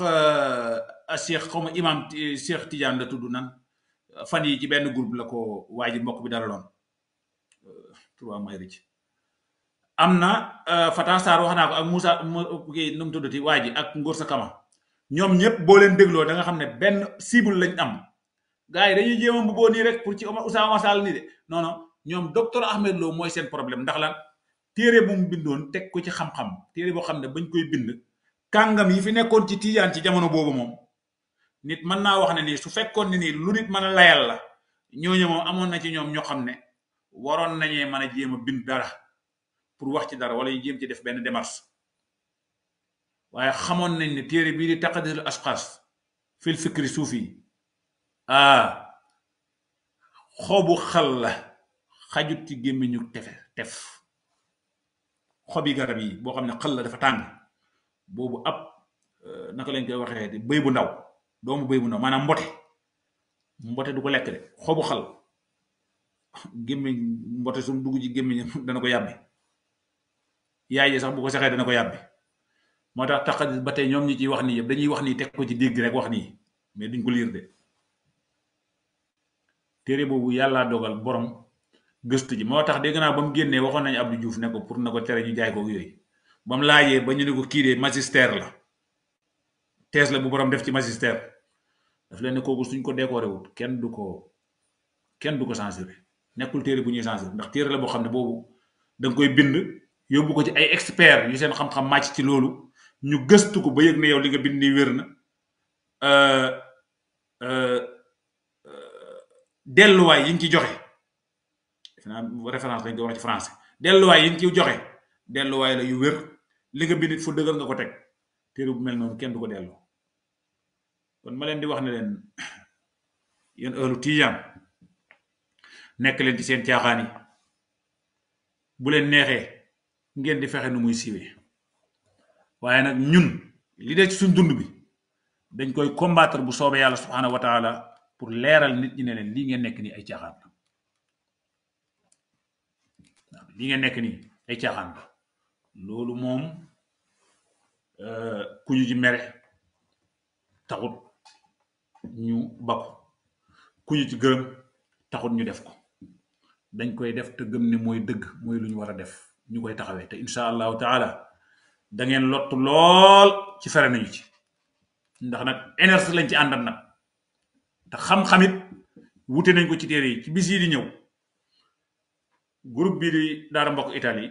Cheikh xaw ma imam Cheikh Tidiane la tudd nan fan yi ci benn groupe la ko waa ji mbokk bi dalaloon trois may rëcc am na Fata Sarr wax naa ko ak Moussa kii nu mu tuddati waa ji ak Ngor sa Kama ñoom ñëpp boo leen dégloo da nga xam ne benn cible lañ am gars yi dañuy jéem a mbubboo nii rek pour ci Oustaz Sall nii de non non ñoom docteur Ahmed Lo mooy seen problème ndax lan téere bu mu bindoon teg ko ci xam-xam téere boo xam ne bañ koy bind kàngam yi fi nekkoon ci Tijaan ci jamono boobu moom nit mën naa wax ne nii su fekkoon ne nii lu nit mën a layal la ñooñu moom amoon na ci ñoom ñoo xam ne waroon nañee mën a jéem a bind dara pour wax ci dara wala ñu jéem ci def benn démarche waaye xamoon nañ ne téere bii di taqdisul ashxaas fil fikri suufi xobu xal la xajut ci gémmiñu tef xobi garab yi boo xam ne xal la dafa tàng boobu ab naka lañ koy waxee di bëy bu ndaw doomu bëy bu ndaw maanaam mbote du ko lekk de xobu xal gémmiñ mbote su dugg ci gémmiñam dana ko yàbbi yaay ji sax bu ko saxee dana ko yàbbi moo tax taqadis ba tey ñoom ñi ciy wax nii yëpp dañuy wax nii teg ko ci dégg rek wax nii mais duñ ko liir de téere boobu yàllaa dogal borom gëstu ji moo tax dégg naa ba mu génnee waxoon nañu Abdou Diouf ne ko pour na ko tere ñu jaay ko yooyu ba mu laajee ba ñu ne ko kii de magistère la thèse la bu borom def ci magistère daf leen ne kooku suñ ko décoré wut kenn du ko censuré nekkul téere bu ñuy censuré ndax téere la boo xam ne boobu da nga koy bind yóbbu ko ci ay expert yu seen xam-xam màcc ci loolu ñu gëstu ko ba yëg ne yow li nga bind nii wér na delluwaay yi nga ci joxe defe naa référence lañ koy wax ci français delluwaay yi nga ci joxe delluwaay la yu wér li nga bind fu dëgër nga ko teg téere bu mel noonu kenn du ko delloo kon ma leen di wax ne leen yéen ahlu Tijaan nekk leen ci seen caaxaan yi bu leen neexee ngeen di fexe nu muy siiwee waaye nag ñun li dee ci suñ dund bi dañ koy combattre bu soobee yàlla subhanahu wa taala pour leeral nit ñi ne leen lii ngeen nekk nii ay caaxaan la waaw lii ngeen nekk nii ay caaxaan la loolu moom ku ñu ci mere taxut ñu bakku ku ñu ci gërëm taxut ñu def ko dañ koy def te gëm ne mooy dëgg mooy lu ñu war a def ñu koy taxawee te insha allahu taala da ngeen lott lool ci fere nañu ci ndax nag énergie lañ ci àndat nag te xam-xamit wute nañ ko ci téere yi ci bis yi di ñëw groupe bii di Daara Mbokk Italie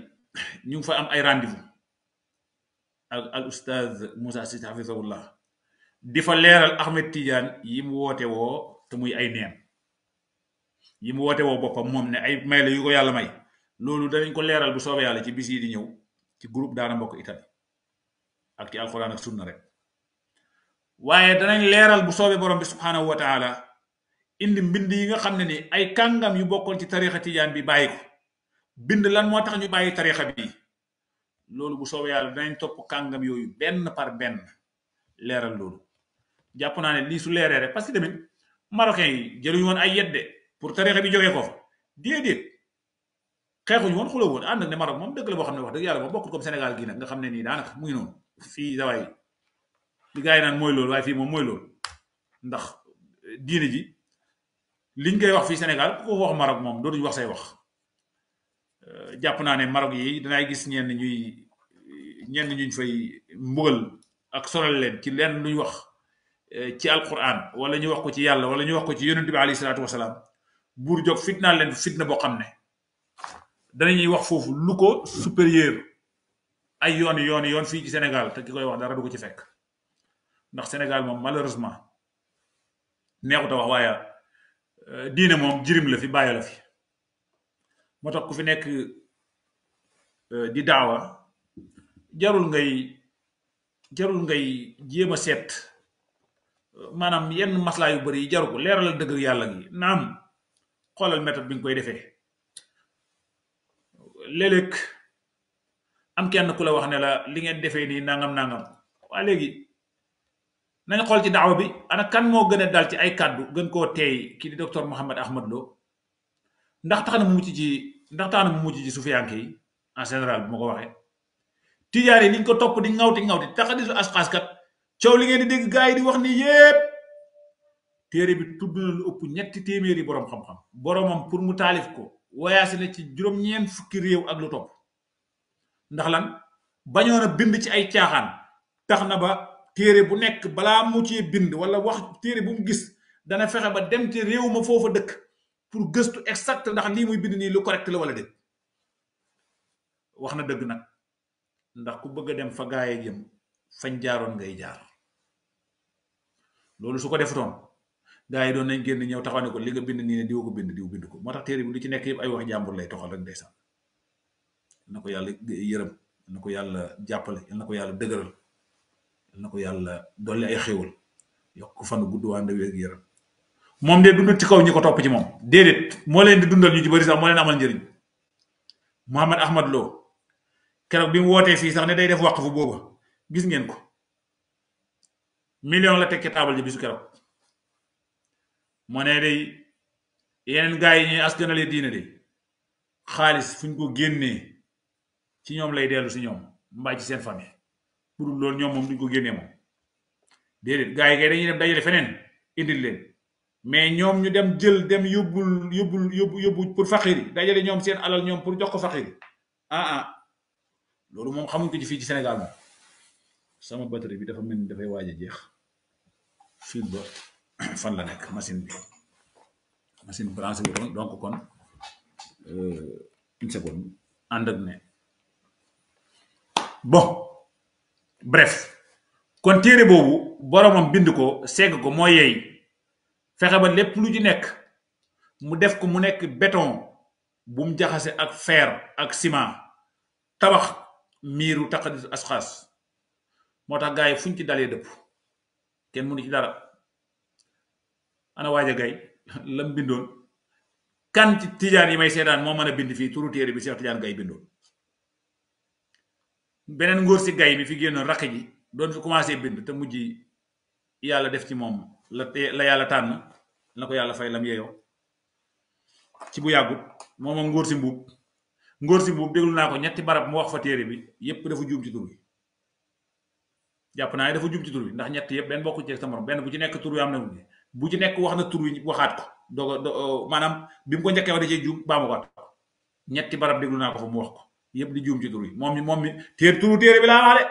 ñu ngi fa am ay rendez-vous ak al oustaz Moussa Cissé hafizahullah di fa leeral Ahmed Tidiane yi mu woote woo te muy ay neen yi mu woote woo boppam moom ne ay may la yu ko yàlla may loolu danañ ko leeral bu soobee yàlla ci bis yi di ñëw ci groupe Daara Mbokk Italie ak ci alxuraan ak sunna rek waaye danañ leeral bu soobee borom bi subhanahu wa taala indi mbind yi nga xam ne ni ay kàngam yu bokkoon ci tarixa Tijaan bi bàyyi ko bind lan moo tax ñu bàyyi tarixa bi loolu bu soobee yàlla danañ topp kàngam yooyu benn par benn leeral loolu jàpp naa ne lii su leeree rek parce que tamit marocain yi jëluñu woon ay yedde pour tarixa bi jógee ko fa déedéet xeexuñu woon xuloo woon ànd ak ne Maroc moom dëkk la boo xam ne wax dëgg yàlla moom bokkul comme Sénégal gii nag nga xam ne nii daanaka mu ngi noonu fii dawaay li gars yi naan mooy loolu waaye fii moom mooy loolu ndax diine ji liñ koy wax fii Sénégal ku ko wax Maroc moom dootuñu wax say wax jàpp naa ne Maroc yi danaay gis ñenn ñuñ fay mbugal ak solal leen ci lenn luñ wax ci alquran wala ñu wax ko ci yàlla wala ñu wax ko ci yonent bi alayhi salaatu wasalaam buur jóg fitnaa leen fitna boo xam ne danañuy wax foofu lu ko supérieur ay yoon fii ci Sénégal te ki koy wax dara du ko ci fekk ndax Sénégal moom malheureusement neexut a wax waaye diine moom jirim la fi bàyyi la fi moo tax ku fi nekk di daawa jarul ngay jéem a seet maanaam yenn maslaa yu bëri yi jaru ko leeralal dëgg yàlla gi naam xoolal méthode bi nga koy defee léeg-léeg am kenn ku la wax ne la li ngeen defee nii nangam waa léegi nañ xool ci daawa bi ana kan moo gën a dal ci ay kàddu gën koo teey kii di docteur Mouhamed Ahmad Lo ndax tax na mu mucc ci sufiyanke yi en général bu ma ko waxee tijaar yi liñ ko topp di ngawti taxadisu asxaas kat coow li ngeen di dégg gars yi di wax ni yépp téere bi tudd na lu ëpp 3 téeméeri boroom xam-xam boromam pour mu taalif ko wayaasi na ci juróom-ñeent fukki réew ak lu topp ndax lan bañoon a bind ci ay caaxaan tax na ba téere bu nekk balaa mu ci bind wala wax téere bu mu gis dana fexe ba dem ci réew ma foofa dëkk pour gëstu exact ndax lii muy bind nii lu correct la wala déet wax na dëgg nag ndax ku bëgg a dem fa gaay jëm fañ jaaroon ngay jaar loolu su ko defutoon gaa yi doon nañ génn ñëw taxaw ne ko li nga bind nii ne diw ko bind ko moo tax téere bi lu ci nekk yëpp ay wax jàmbur lay toxal rek ndeysaan na ko yàlla yërëm na ko yàlla jàppale na ko yàlla dëgëral na ko yàlla dolli ay xéwal yokk ko fan gudd waa ndawee ak yaram moom de dundut ci kaw ñi ko topp ci moom déedéet moo leen di dundal ñu ci bëri sax moo leen amal njëriñ Mouhamed Ahmad Lo keroog bi mu wootee fii sax ne day def waqfu booba gis ngeen ko million la teg ci taabal ji bisu keroog moo ne day yeneen gars yi ñuy askanale diine de xaalis fuñ ko génnee ci ñoom lay dellu si ñoom mbaa ci seen famille pour loolu ñoom moom duñ ko génnee moom déedéet gars yi kay dañuy dem dajale feneen indil leen mais ñoom ñu dem jël dem yóbbu pour faqir yi dajale ñoom seen alal ñoom pour jox ko faqir yi loolu moom xamuñ ko ci fii ci Sénégal moom sama batterie bi dafa mel ni dafay waaj a jeex fil ba fan la nekk machine branché wu doon donc kon une seconde ànd ak ne bon bref kon téere boobu boromam bind ko segg ko moo yeey fexe ba lépp lu ci nekk mu def ko mu nekk béton bu mu jaxase ak fer ak ciment tabax miiru taqadis asxaas moo tax gars yi fuñ ci dalee dëpp kenn mënu ci dara ana waaja gay lam bindoon kan ci tijaan yi may seetaan moo mën a bind fii turu téere bi Cheikh Tidiane Gaye bindoon beneen ngóor si gay bi fi génnoon rakk ji doon fi commencé bind te mujj yàlla def ci moom la yàlla tànn na ko yàlla fay lam yeeyoo ci bu yàggut moom ngóor si mbuub déglu naa ko 3 barab mu wax fa téere bi yépp dafa juum ci tur bi jàpp naa ne dafa juum ci tur bi ndax 3 yëpp benn bokku ci sa morom benn bu ci nekk tur wi am na bu ci nekk wax na tur wi waxaat ko maanaam bi mu ko njëkkee wax da cee juum baamu ko 3 barab déglu naa ko fa mu wax ko yëpp di juum ci tur wi moom mi turu téere bi laa wax de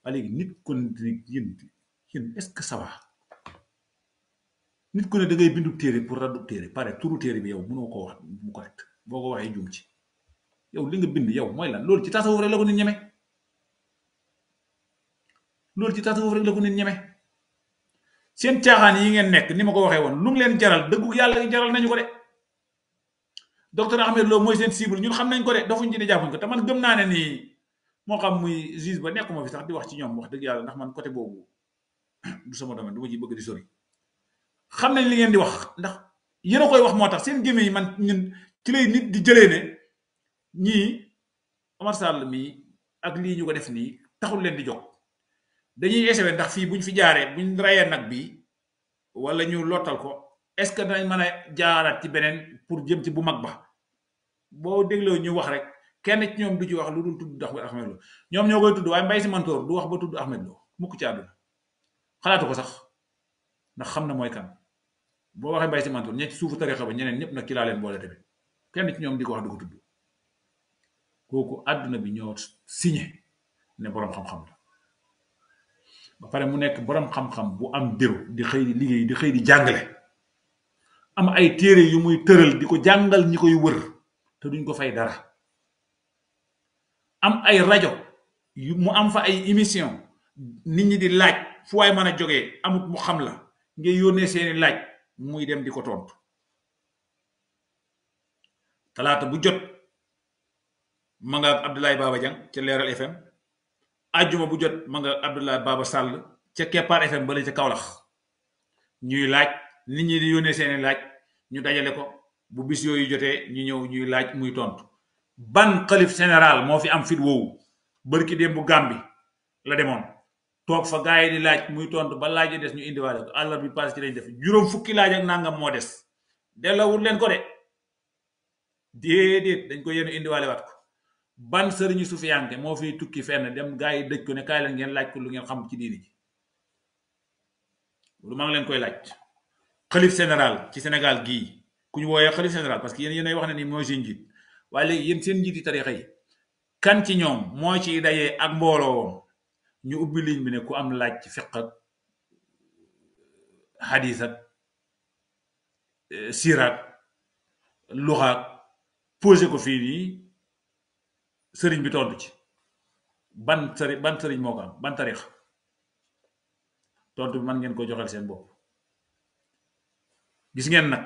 waa léegi nit kon yéen est-ce que ça va nit ku ne da ngay bindu téere pour raddu téere pare turu téere bi yow mënoo ko wax mu correct boo ko waxee juum ci yow li nga bind yow mooy lan loolu ci tasawuf rek la ko nit ñeme seen caaxaan yi ngeen nekk ni ma ko waxee woon lu mu leen jaral dëggu yàlla jaral nañu ko de docteur Ahmed Lo mooy seen cible ñun xam nañ ko de dafuñ ci ne jàppuñ ko te man gëm naa ne nii moo xam muy juge ba nekkuma fi sax di wax ci ñoom wax dëgg yàlla ndax man côté boobu du sama domaine du ma ci bëgg di sori xam nañ li ngeen di wax ndax yéen a koy wax moo tax seen gémmiñ yi man ñun ci lay nit di jëlee ne ñii Omar Sall mii ak lii ñu ko def nii taxul leen di jóg dañuy essayer ndax fii buñ fi jaaree buñ rayee nag bi wala ñu lottal ko est-ce que danañ mën a jaaraat ci beneen pour jëm ci bu mag ba boo dégloo ñu wax rek kenn ci ñoom du ci wax lu dul tudd Ahmed Lo ñoom ñoo koy tudd waaye Mbaye Sy Mansour du wax ba tudd Ahmed Lo mukk ci àdduna xalaatu ko sax ndax xam na mooy kan boo waxee Mbaye Sy Mansour ñe ci suufu tarixa ba ñeneen ñëpp nag ci laa leen boole tamit kenn ci ñoom di ko wax du ko tudd kooku àdduna bi ñoo signé ne boroom xam-xam la ba pare mu nekk boroom xam-xam bu am déru di xëy di liggéey di xëy di jàngale am ay téere yu muy tëral di ko jàngal ñi koy wër te duñ ko fay dara am ay rajo yu mu am fa ay émission nit ñi di laaj fu waay mën a jógee amut mu xam la ngay yónnee seeni laaj muy dem di ko tontu talaata bu jot ma nga Abdoulaye Baba Diang ca Leeral FM ajjuma bu jot ma nga Abdoulaye Baba Sall ca Keppaar FM bala ca Kaolack ñuy laaj nit ñi di yónnee seeni laaj ñu dajale ko bu bis yooyu jotee ñu ñëw ñuy laaj muy tontu ban xalif général moo fi am fit woowu bërki dem bu Gàmbi la demoon toog fa gaay yi di laaj muy tontu ba laaj des ñu indiwaale ko àllar bi passé ci lañ def juróom fukki laaj ak nangam moo des dellawul leen ko de déedéet dañ ko yéen indiwaale wat ko ban sëriñu sufiyanke moo fiy tukki fenn dem gaay yi dëj ko ne kaay leen ngeen laaj ko lu ngeen xam ci diini ji lu maa ngi leen koy laaj xalif général ci Sénégal gii ku ñu wooyee xalif général parce que yéenay wax ne ni mooy seen njiit waaye léegi yéen seen njiiti tarixa yi kan ci ñoom moo ci dajee ak mbooloo ñu ubbi ligne bi ne ku am laaj ci fiq ak hadis ak siiraat luxaak posé ko fii nii sëriñ bi tontu ci ban sëriñ moo ko am ban tarix tontu bi man ngeen ko joxal seen bopp gis ngeen nag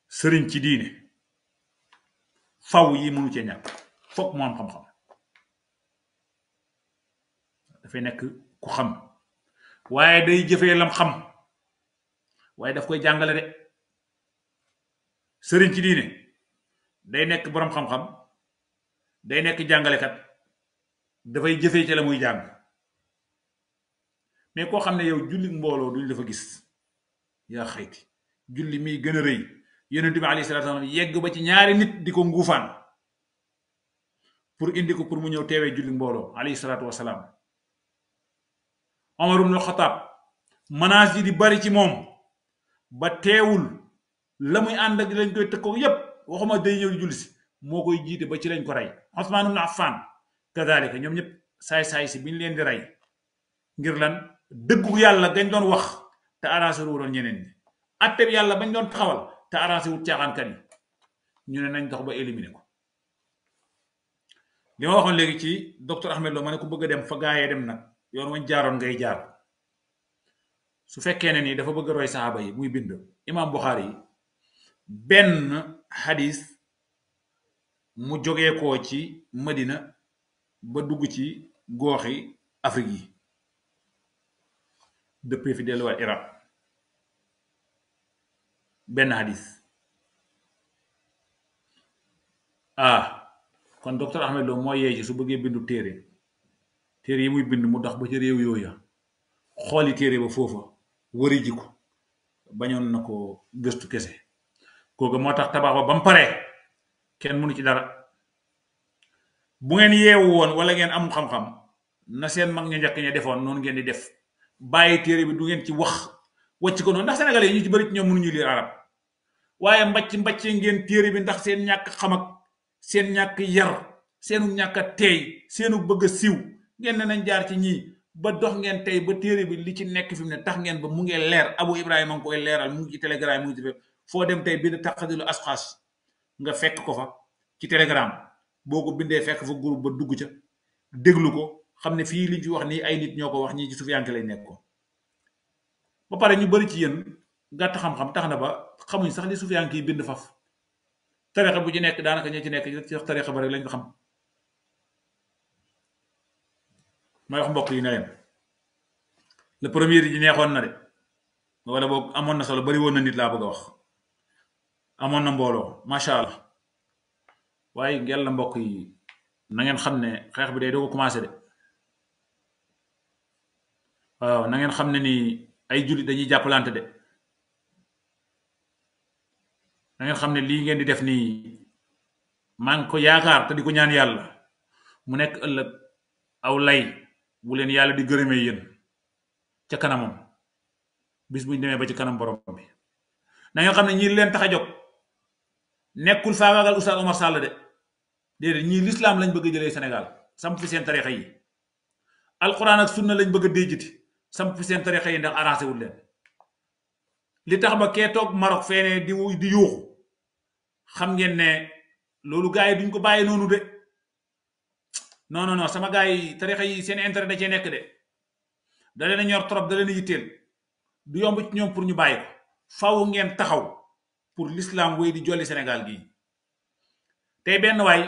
sëriñ ci diine faw yi mënu cee ñàkk foog mu am xam-xam dafay nekk ku xam waaye day jëfee lam xam waaye daf koy jàngale de sëriñ ci diine day nekk boroom xam-xam day nekk jàngalekat dafay jëfee ca la muy jàng mais koo xam ne yow julli mbooloo duñ la fa gis yaa xayti julli miy gën a rëy yonent bi alayhi salaatu salaam yegg ba ci ñaari nit di ko nguufaan pour indi ko pour mu ñëw teewee julli mbooloo alayhi salaatu wasalaam Omar ibn Xataab menaces yi di bari ci moom ba teewul la muy ànd ak lañ koy tëkkoo yépp waxuma day ñëw di julli si moo koy jiite ba ci lañ ko rey Usmaan ibn Affan kadalika ñoom ñëpp saay-saay si biñ leen di rey ngir lan dëggu yàlla gañ doon wax te arrangé wu doon ñeneen ñi atteb yàlla bañ doon taxawal te arrangé wut caaxaankat yi ñu ne nañ dox ba éliminer ko li ma waxoon léegi ci docteur Ahmed Lo ma ne ku bëgg a dem fa gaayee dem nag yoon wañ jaaroon ngay jaar su fekkee ne nii dafa bëgg a roy saxaaba yi muy bind imam Buxaari yi benn xadis mu jógee koo ci Madina ba dugg ci gooxi Afrique yi dëppee fi delluwaat Iraq benn xadis kon docteur Ahmed Lo moo yee ci su bëggee bindu téere yi muy bind mu dox ba ci réew yooya xooli téere ba foofa wari ji ko bañoon na ko gëstu kese kooku moo tax tabax ba ba mu paree kenn mënu ci dara bu ngeen yeewu woon wala ngeen am xam-xam na seen mag ñu njëkk ña defoon noonu ngeen di def bàyyi téere bi du ngeen ci wax wàcc ko noonu ndax sénégalais yi ñu ci bëri ci ñoom mënuñu lire arab waaye mbàccee ngeen téere bi ndax seen ñàkk xam ak seen ñàkk yar seenu ñàkk a teey seenu bëgg a siiw ngeen ne nañ jaar ci ñii ba dox ngeen tey ba téere bi li ci nekk fi mu ne tax ngeen ba mu ngee leer Abu Ibrahima ngi koy leeral mu ngi ci telegram mu ngi ci foo dem tey bind taqadilu asxaas nga fekk ko fa ci telegram boo ko bindee fekk fa groupe ba dugg ca déglu ko xam ne fii liñ fi wax nii ay nit ñoo ko wax ñii ci sufiyanke lay nekk ko ba pare ñu bari ci yéen gàtt xam-xam tax na ba xamuñ sax li sufiyanke yi bind faf tarixa bu ci nekk daanaka ñi ci nekk ci tarixa ba rek lañ ko xam may wax mbokk yi ne leen le premier yi neexoon na de wala boog amoon na solo bari woon na nit laa bëgg a wax amoon na mbooloo macha allah waaye ngel la mbokk yi na ngeen xam ne xeex bi day doo ko commencé de waaw na ngeen xam ne ni ay jullit dañuy jàppalante de da ngeen xam ne lii ngeen di def nii maa ngi ko yaakaar te di ko ñaan yàlla mu nekk ëllëg aw lay bu leen yàlla di gërëmee yéen ca kanamam bis buñ demee ba ci kanam borom bi. na ngeen xam ne ñii leen tax a jóg nekkul faagaagal Oustaz Omar Sall de déedéet ñii l'islam lañ bëgg a jëlee Sénégal samp fi seen tarixa yi alquran ak sunna lañ bëgg a déjjiti samp fi seen tarixa yi ndax arrangé wul leen li tax ba kee toog Maroc feene di yuuxu xam ngeen ne loolu gars yi duñ ko bàyyi noonu de non sama gars yi tarixa yi seen intérêt da cee nekk de da leen a ñor trop da leen a yitteel du yomb ci ñoom pour ñu bàyyi ko faw ngeen taxaw pour l'islam wéy di jolli Sénégal gii tey benn waay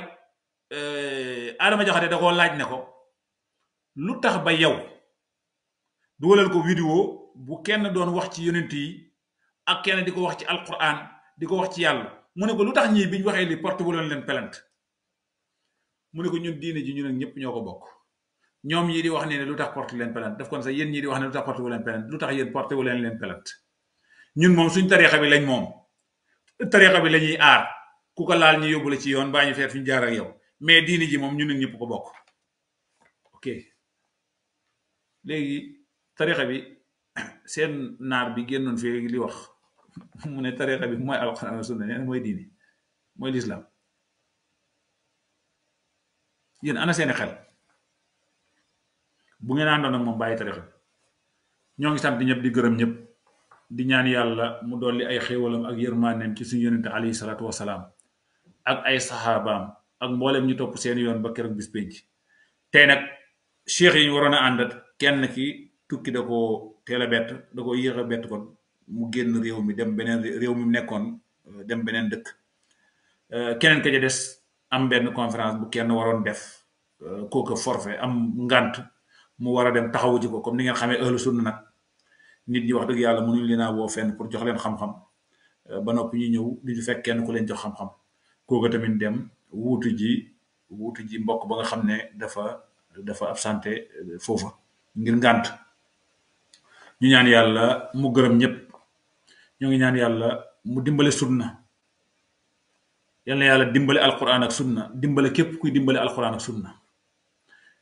Adama Jaxate da koo laaj ne ko lu tax ba yow dugalal ko vidéo bu kenn doon wax ci yonent yi ak kenn di ko wax ci alquran di ko wax ci yàlla mu ne ko lu tax ñii biñ waxee li porte bu leen plainte mu ne ko ñun diine ji ñun ak ñëpp ñoo ko bokk ñoom ñii di wax ne lu tax porte leen plainte daf kon sax yéen ñii di wax ne lu tax porte bu leen plainte lu tax yéen porte bu leen plainte ñun moom suñ tarixa bi lañ moom tarixa bi la ñuy aar ku ko laal ñu yóbbu la ci yoon baa ñu feet fi ñu jaar ak yow mais diine ji moom ñun ak ñëpp ko bokk ok léegi tarixa bi seen naar bi génnoon fii li wax mu ne tarixa bi mooy alxuraan ak sunna nee na mooy diine mooy l'islam yéen ana seeni xel bu ngeen àndoon ak moom bàyyi tarixa bi ñoo ngi sant ñëpp di gërëm ñëpp di ñaan yàlla mu dolli ay xéewalam ak yërmaaneem ci suñu yonente alayhi salaatu wasalaam ak ay saxaabaam ak mboolem ñu topp seen yoon ba keroog bis penc tey nag cheikh yi ñu waroon a àndat kenn ki tukki da ko teel a bett da ko yéex a bett kon mu génn réew mi dem beneen réew mi nekkoon dem beneen dëkk keneen ka ja des am benn conférence bu kenn waroon def kooka forfait am ngant mu war a dem taxawu ji ko comme ni ngeen xamee ahlu sunna nag nit ñi wax dëgg yàlla mënuñ leen a woo fenn pour jox leen xam-xam ba noppi ñu ñëw di ñu fekk kenn ku leen jox xam-xam kooka tamit dem wuutu ji mbokk ba nga xam ne dafa absenté foofa ngir ngànt ñu ñaan yàlla mu gërëm ñëpp ñoo ngi ñaan yàlla mu dimbale sunna yal na yàlla dimbale alquran ak sunna dimbale képp kuy dimbale alquran ak sunna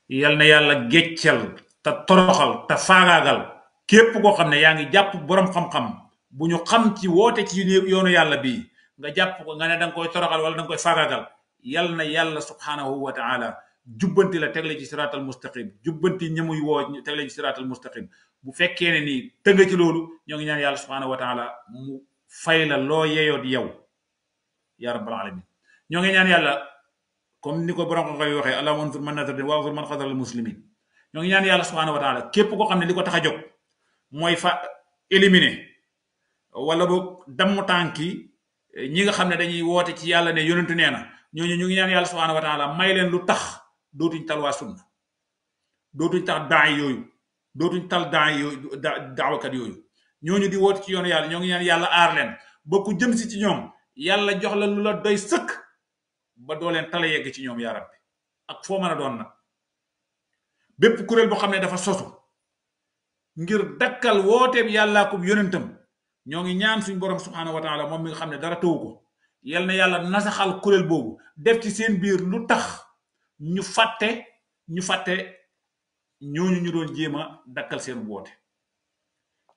yal na yàlla géccal te toroxal te faagaagal képp koo xam ne yaa ngi jàpp borom xam-xam bu ñu xam ci woote ci yoonu yàlla bii nga jàpp ko nga ne danga koy toroxal wala danga koy faagaagal yal na yàlla subhanahu wa taala jubbanti la tegle ci siraatal mustaqim jubbanti ñamuy woo tegle ci siraatal mustaqim bu fekkee ne nii tënga ci loolu ñoo ngi ñaan yàlla subhanahu wa taala mu fay la loo yeeyoo di yow ya rabbal alamin ñoo ngi ñaan yàlla comme ni ko borom ko koy waxee allahumma ansur man nasara wa ansur man xadara al muslimin ñoo ngi ñaan yàlla subhanahu wa taala képp koo xam ne li ko tax a jóg mooy fa éliminer wala boog damm tànki ñi nga xam ne dañuy woote ci yàlla ne yonentu nee na ñooñu ñu ngi ñaan yàlla subhanahu wa taala may leen lu tax dootuñ tal waa sunna dootuñ tax daay yooyu dootuñ tal daay yooyu daawakat yooyu ñooñu di woote ci yoonu yàlla ñoo ngi ñaan yàlla aar leen ba ku jëm si ci ñoom yàlla jox la lu la doy sëkk ba doo leen tala yegg ci ñoom yaa rabbi ak foo mën a doon nag bépp kuréel boo xam ne dafa sosu ngir dakkal wooteeb yàllaa ko yonentam ñoo ngi ñaan suñ borom subhanahu wa taala moom mi nga xam ne dara tawu ko yal na yàlla nasaxal kuréel boobu def ci seen biir lu tax ñu fàtte ñooñu ñu doon jéem a dakkal seen woote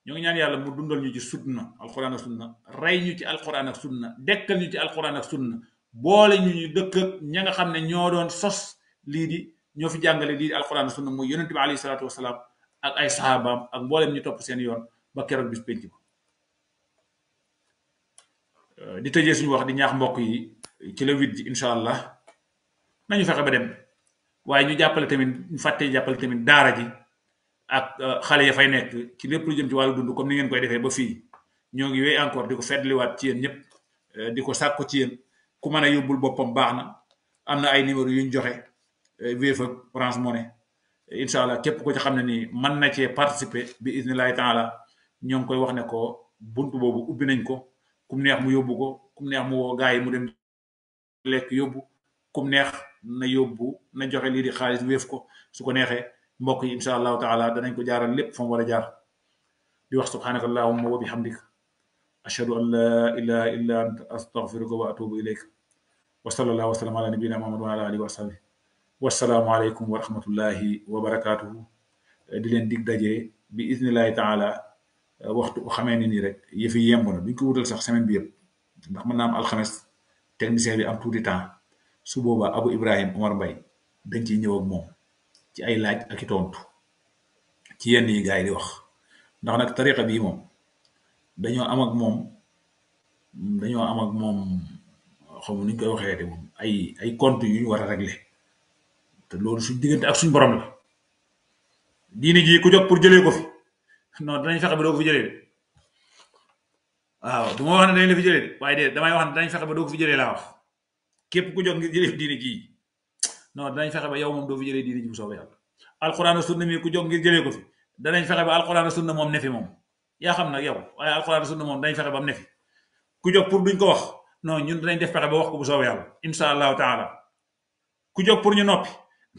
ñoo ngi ñaan yàlla mu dundal ñu ci sunna alquran ak sunna rey ñu ci alquran ak sunna dekkal ñu ci alquran ak sunna boole ñu dëkk ak ña nga xam ne ñoo doon sos lii di ñoo fi jàngale lii di alquran ak sunna muy yonent bi alayhi salaatu wasalaam ak ay sahabaam ak mboolem ñu topp seen yoon ba keroog bis penc ba di tëjee suñu wax di ñaax mbokk yi ci le 8 ji incha allah nañu fexe ba dem waaye ñu jàppale tamit ñu fàtte jàppale tamit daara ji ak xale ya fay nekk ci lépp lu jëm ci wàllu dund comme ni ngeen koy defee ba fii ñoo ngi wéy encore di ko feddliwaat ci yéen ñëpp di ko sàkku ci yéen ku mën a yóbbul boppam baax na am na ay numéro yu ñu joxe Wave ak Orange Money incha allah képp ko ci xam ne nii mën na cee participer bi idnillahi taala ñoo ngi koy wax ne ko buntu boobu ubbi nañ ko kum neex mu yóbbu ko kum neex mu woo gaa yi mu dem lekk yóbbu kum neex na yóbbu na joxe lii di xaalis Wave ko su ko neexee mbokk yi incha allahu taala danañ ko jaaral lépp fa mu war a jaar di wax subhanaka allahumma wa bihamdik ashhadu an la ilaha illa anta astaghfiruka wa atubu ilayk wa sallallahu wa sallam ala nabiyyina muhammad wa ala alihi wa sahbihi wassalaamu aleykum wa rahmatullahi wa barakatuhu di leen dig daje bi iznillahi taala waxtu xamee ni nii rek yëfi yemb na duñ ko wutal sax semaine bi yëpp ndax mën naa am alxames technicien bi am tuuti temps su boobaa Abu Ibrahim Omar Mbaye dañ ciy ñëw ak moom ci ay laaj ak i tontu ci yenn yi gars yi di wax ndax nag tariqa bii moom dañoo am ak moom xam nuñ koy waxee te moom ay compte yu ñu war a régler te loolu suñ diggante ak suñ borom la diine ji ku jóg pour jëlee ko fi non danañ fexe ba doo ko fi jëlee de waaw du ma wax ne dañ la fi jëlee de waaye de damay wax ne danañ fexe ba doo ko fi jëlee laa wax képp ku jóg ngir jëlee fi diine ji non danañ fexe ba yow moom doo fi jëlee diine ji bu soobee yàlla alquran ak sunna mi ku jóg ngir jëlee ko fi danañ fexe ba alquran ak sunna moom ne fi moom yaa xam nag yow waaye alquran ak sunna moom danañ fexe ba am ne fi ku jóg pour duñ ko wax non ñun danañ def fexe ba wax ko bu soobee yàlla insha allahu taala ku jóg pour ñu noppi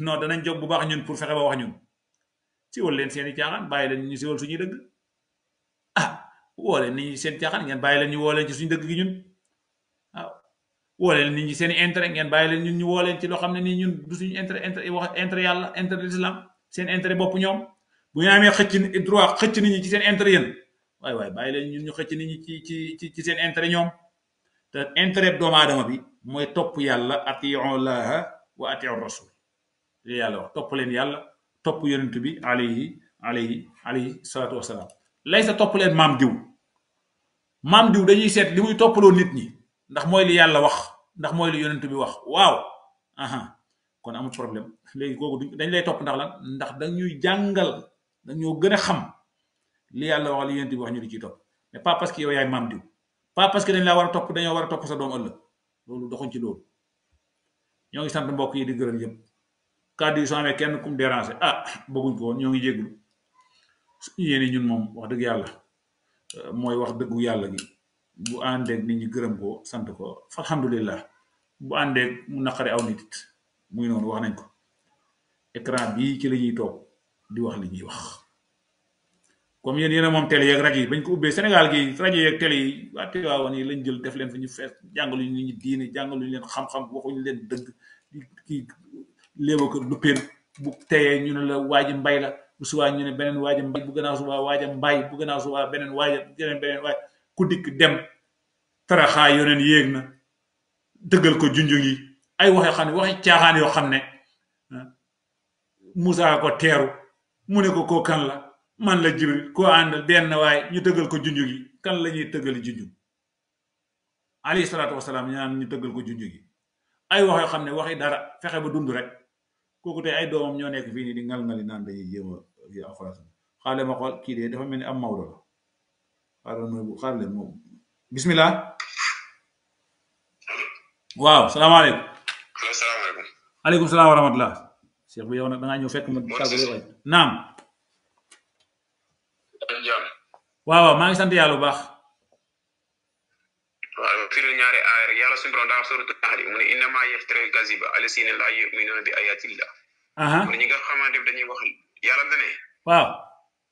non danañ jóg bu baax ñun pour fexe ba wax ñun siwal leen seen i caaxaan bàyyi leen ñu siwal suñuy dëgg woo leen nit ñi seen caaxaan ngeen bàyyi leen ñu woo leen ci suñu dëgg gi ñun waaw woo leen nit ñi seen i intérêt ngeen bàyyi leen ñun ñu woo leen ci loo xam ne nii ñun du suñu intérêt wax intérêt yàlla intérêt l'islam seen intérêt bopp ñoom bu ñu amee xëcc droit xëcc nit ñi ci seen intérêt yéen waaye bàyyi leen ñun ñu xëcc nit ñi ci seen intérêt ñoom te intérêt doomu aadama bi mooy topp yàlla atiu llaha wa atiu rasul li yàlla wax topp leen yàlla topp yonent bi alayhi salaatu wasalaam lay sa topp leen maam diw dañuy seet li muy toppaloo nit ñi ndax mooy li yàlla wax ndax mooy li yonent bi wax waaw kon amul problème léegi kooku dañ lay topp ndax lan ndax dañuy jàngal dañoo gën a xam li yàlla wax li yonent bi wax ñu di ciy topp mais pas parce que yow yaay maam diw pas parce que dañ laa war a topp dañoo war a topp sa doom ëllëg loolu doxuñ ci loolu ñoo ngi sant mbokk yi di gërëm yëpp kàddu yi soo amee kenn kum déranger bëgguñ ko woon ñoo ngi jégglu suñu yéene ñun moom wax dëgg yàlla mooy wax dëggu yàlla gi bu àndeeg nit ñi gërëm ko sant ko alhamdulillah bu àndeeg mu naqari aw nit it muy noonu wax nañ ko écran bii ci la ñuy toog di wax li ñuy wax comme yéen moom télé yeeg rajo yi bañ ko ubbee Sénégal gi rajo yeeg télé yi waa Tiwaawan yi lañ jël def leen fi ñu fees jàngaluñu nit ñi diine jàngaluñu leen xam-xam waxuñu leen dëgg kii léeba ko du peen bu teyee ñu ne la waaji mbay la bu subaa ñu ne beneen waaja mbay bu gënaaw subaa waaja mbay bu gënaaw subaa beneen waaja beneen waaj ku dikk dem taraxaa yoneen yéeg na dëggal ko junju yi ay waxe xam ne waxi caaxaan yoo xam ne Moussa ko teeru mu ne ko kan la man la Jibril koo àndal benn waay ñu dëggal ko junju gi kan la ñuy tëggali junju alayhi salaatu wasalaam ñaan ñu tëggal ko junju gi ay wax yoo xam ne waxi dara fexe ba dund rek kooku tey ay doomam ñoo nekk fii nii di ngal-ngali naan dañuy jéem a alxuraan xaale ma xool kii de dafa mel ni am Maodo la xaaral leen moom bismillah waaw salaamaaleykum. salaamaaleykum. aleykum salaam wa rahmatullah. Cheikh bi yow nag da ngaa ñëw fekk ma tàggu naam. waaw maa ngi sant yàlla bu baax. waaw firi ñaari aaya rek yàlla suñu borom daa suratul Nahl mu ne innamaa yaftaril kaziba allaziina laa yu'minuuna bi ayaatillah. mu ne ñi nga xamante ne dañuy wax yàlla da ne. waaw.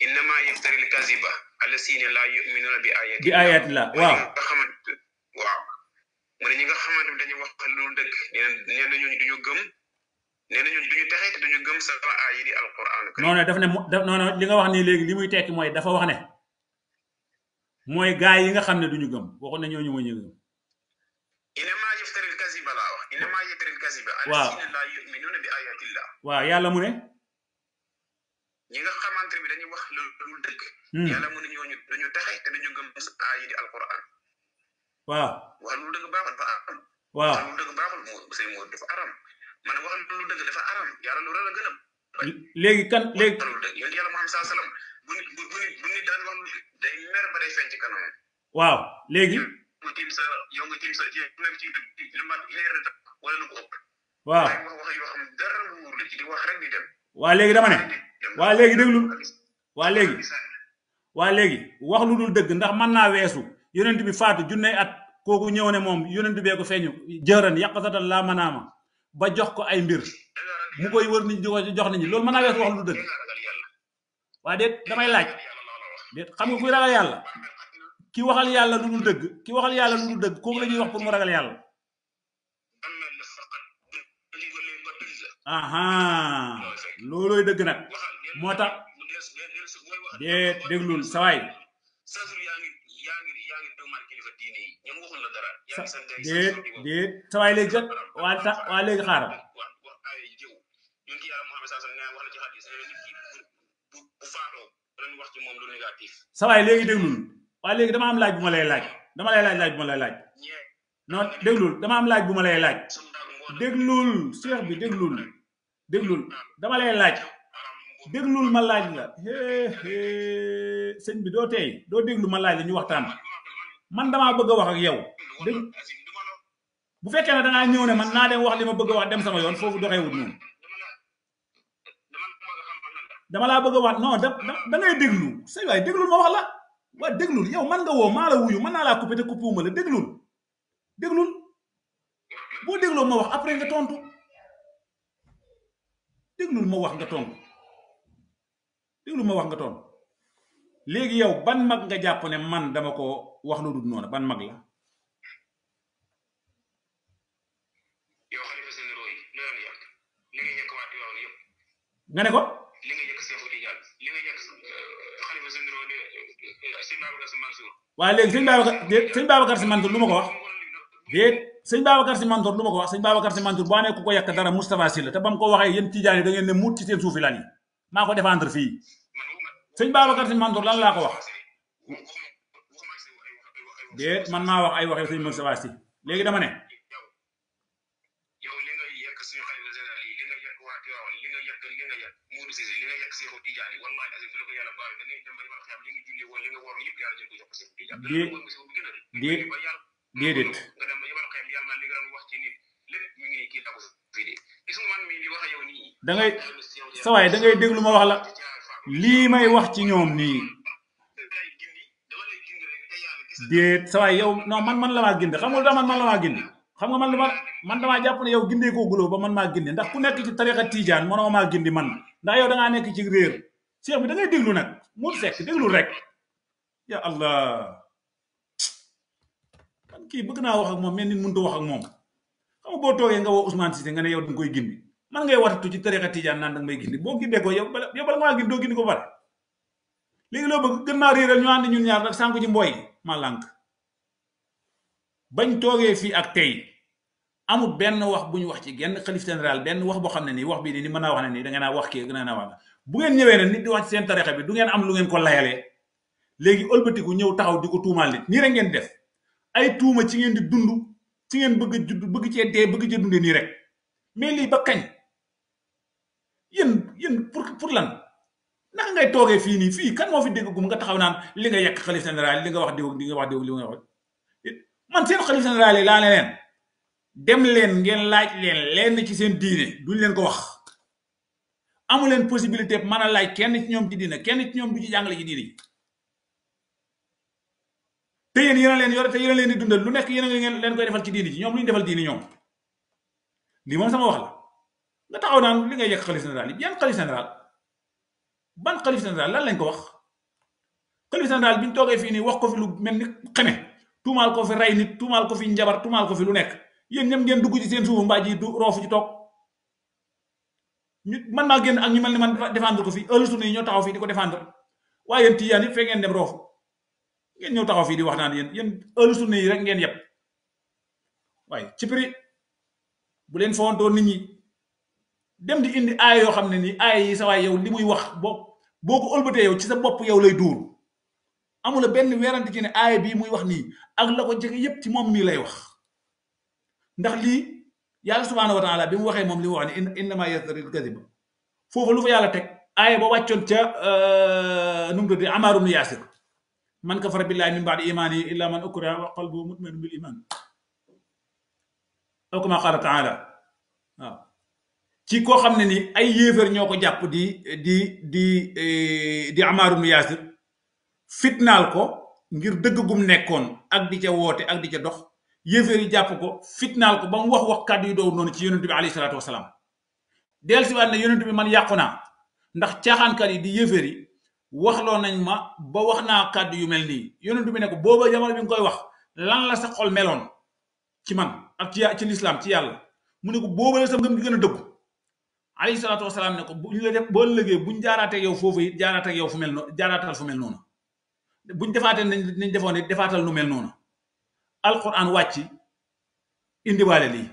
innamaa yaftaril kaziba allaziina laa yu'minuuna bi ayaatillah waaw. waaw. mu ne ñi nga xamante ne dañuy wax loolu dëgg nee na ñooñu duñu gëm nee na ñooñu duñu texe te duñu gëm sama aay yi di alquran. non daf ne non li nga wax nii léegi li muy tekki mooy dafa wax ne. mooy gaa yi nga xam ne duñu gëm waxoon na ñooñu mooy ñu gëm. innamaa yaftaril kaziba laa wax innamaa yaftaril kaziba allaziina laa yu'minuuna bi ayaatillah. waaw yàlla mu ne. ñi nga xamante ne dañuy wax loolu dëgg. yàlla mu ne ñooñu duñu texe te duñu gëm aay yi di alquran. waaw. wax lu dëgg baaxul dafa aram. waaw wax lu dëgg baaxul moo dafa aram man wax lu dëgg dafa aram yàlla lu la gën a. léegi kan léegi. yéen yàlla Muhammad sallallahu alayhi wasallam bu nit daan wax day mer ba day feeñ ci kanam. waaw léegi. yow nga tiim sa nekk ci lu mat leer wala lu ko ëpp. waaw wax yoo xam dara wóor la ci di wax rek di dem. waa léegi dama ne. waa léegi déglu. waa léegi wax lu dul dëgg ndax mën naa weesu yonent bi faatu junney at kooku ñëw ne moom yonent bee ko feeñu jëran yàqasatan laa manaama ba jox ko ay mbir mu koy wër nit ñi di ko jox nit ñi loolu mën naa weesu wax lu dul dëgg. waa déet damay laaj déet xam nga kuy ragal yàlla ki waxal yàlla lu dul dëgg ki waxal yàlla lu dul dëgg kooku la ñuy wax pour mu ragal yàlla aha loolooy dëgg nag moo tax déglul sawaay déet sawaay léegi kat waa léegi xaaral sawaay léegi déglul waa léegi dama am laaj bu ma lay laaj dama lay laaj bu ma lay laaj non déglul dama am laaj bu ma lay laaj déglul cheikh bi déglul dama lay laaj déglul ma laaj la sëñ bi doo tey doo déglu ma laaj la ñu waxtaan man damaa bëgg a wax ak yow dégg bu fekkee ne dangaa ñëw ne man naa dem wax li ma bëgg a wax dem sama yoon foofu doxewut noonu dama laa bëgg a wax non da ngay déglu say waay déglul ma wax la waa déglul yow man nga woo maa la wuyu mën naa laa coupé te coupé wu ma la déglul boo dégloo ma wax après nga tontu déglul ma wax nga tontu déglul ma wax nga tontu léegi yow ban mag nga jàpp ne man dama ko wax lu dul noonu ban mag la nga ne ko waaye léegi sëñ Babacar Sy Mansour lu ma ko wax déet sëñ Babacar Sy Mansour lu ma ko wax sëñ Babacar Sy Mansour boo ne ku ko yàq dara Moustapha Sy la te ba mu ko waxee yéen Tijaan yi da ngeen ne muut ci seen suufi lan yi maa ko défendre fii sëñ Babacar Sy Mansour lan laa ko wax déet man maa wax ay waxee sëñ Moustapha Sy léegi dama ne déedéet da ngay sawaay da ngay déglu ma wax la lii may wax ci ñoom nii déet sawaay yow non man la maa gindi xam nga man la maa gindi xam nga man damaa jàpp ne yow gindee koo guloo ba man maa gindi ndax ku nekk ci tariqa tijaan mënoo maa gindi man ndax yow da ngaa nekk ci réer cheikh bi da ngay déglu nag mu fekk déglu rek ya allah man kii bëgg naa wax ak moom mais nit mënut a wax ak moom xam nga boo toogee nga woo Ousmane Cissé nga ne yow da nga koy gindi man ngay watatu ci tariqa tijaan naan da nga may gindi boo gindee ko yow bala nga maa gindi doo gindi ko pare léegi loo bëgg gën maa réeral ñu ànd ñun ñaar nag sànku ci mbooy ma lànk bañ toogee fii ak tey amul benn wax bu ñu wax ci genn xalif général benn wax boo xam ne nii wax bii nii ni mën naa wax ne nii da ngeen naa wax kii gën a naa wax bu ngeen ñëwee ne nit di wax ci seen tariqa bi du ngeen am lu ngeen ko layalee léegi ëlbatiku ñëw taxaw di ko tuumaal nit nii rek ngeen def ay tuuma ci ngeen di dund ci ngeen bëgg a judd bëgg cee dee bëgg cee dundee nii rek mais lii ba kañ yéen pour lan naka ngay toogee fii nii fii kan moo fi dégg gum nga taxaw naan li nga yekk xalif général li nga wax diw li nga wax diw li nga wax man seen xalif général yi laa ne leen dem leen ngeen laaj leen lenn ci seen diine duñ leen ko wax amu leen possibilité mën a laaj kenn ci ñoom ci diine kenn ci ñoom du ci jàngale ci diine yi te yéen a leen yore te yéen a leen di dundal lu nekk yéen a ngeen leen koy defal ci diine ji ñoom lu ñu defal diine ñoom lii moom sama wax la nga taxaw naan li nga yekk xalif général yi yan xalif général ban xalif général lan lañ ko wax xalif général bi ñu toogee fii nii wax ko fi lu mel ni xeme tuumaal ko fi rey nit tuumaal ko fi njabar tuumaal ko fi lu nekk yéen ñëpp ngeen dugg ci seen suufu mbaa ji du roofu ci toog ñu man maa génn ak ñu mel ni man défendre ko fi ëllëg sunna yi ñoo taxaw fii di ko défendre waaye yéen tijaan yëpp fee ngeen dem roofu ngeen ñëw taxaw fii di wax naan yéen ëllëg sunna yi rek ngeen yëpp waaye ci prix bu leen foontoo nit ñi dem di indi aay yoo xam ne nii aay yi sa waay yow li muy wax boo ko ëlbatee yow ci sa bopp yow lay duur amula benn weerante ci ne aay bii muy wax nii ak la ko jege yépp ci moom mii lay wax ndax lii yàlla subhaanahu wa taala bi mu waxee moom li mu wax ne innama yastaril kadib foofu lu fa yàlla teg aaya ba wàccoon ca nu mu tudd Ammaar ibn Yaasir man kafara billahi min ba'di imaanihi illa man ukriha wa qalbuhu mutma'innun bil iman aw kama qaala taala waaw ci koo xam ne ni ay yéefar ñoo ko jàpp di Ammaar ibn Yaasir fitnaal ko ngir dëgg gum nekkoon ak di ca woote ak di ca dox yéefar yi jàpp ko fitnaal ko ba mu wax kàddu yu doow noonu ci yonent bi alayhi salaatu wasalaam del si waat ne yonent bi man yàqu naa ndax caaxaankat yi di yéefar yi waxloo nañ ma ba wax naa kàddu yu mel nii yonent bi ne ko booba jamono bi nga koy wax lan la sa xol meloon ci man ak ci lislaam ci yàlla mu ne ko booba la sa ngëm gi gën a dëggu alayhi salaatu wasalaam ne ko buñ la def boo lëgee buñ jaaraateeg yow foofu it jaaraateeg yow fu mel noonu jaaraatal fu mel noonu buñ defaatee nañ defoon it defaatal nu mel noonu alquran wàcc indiwaale lii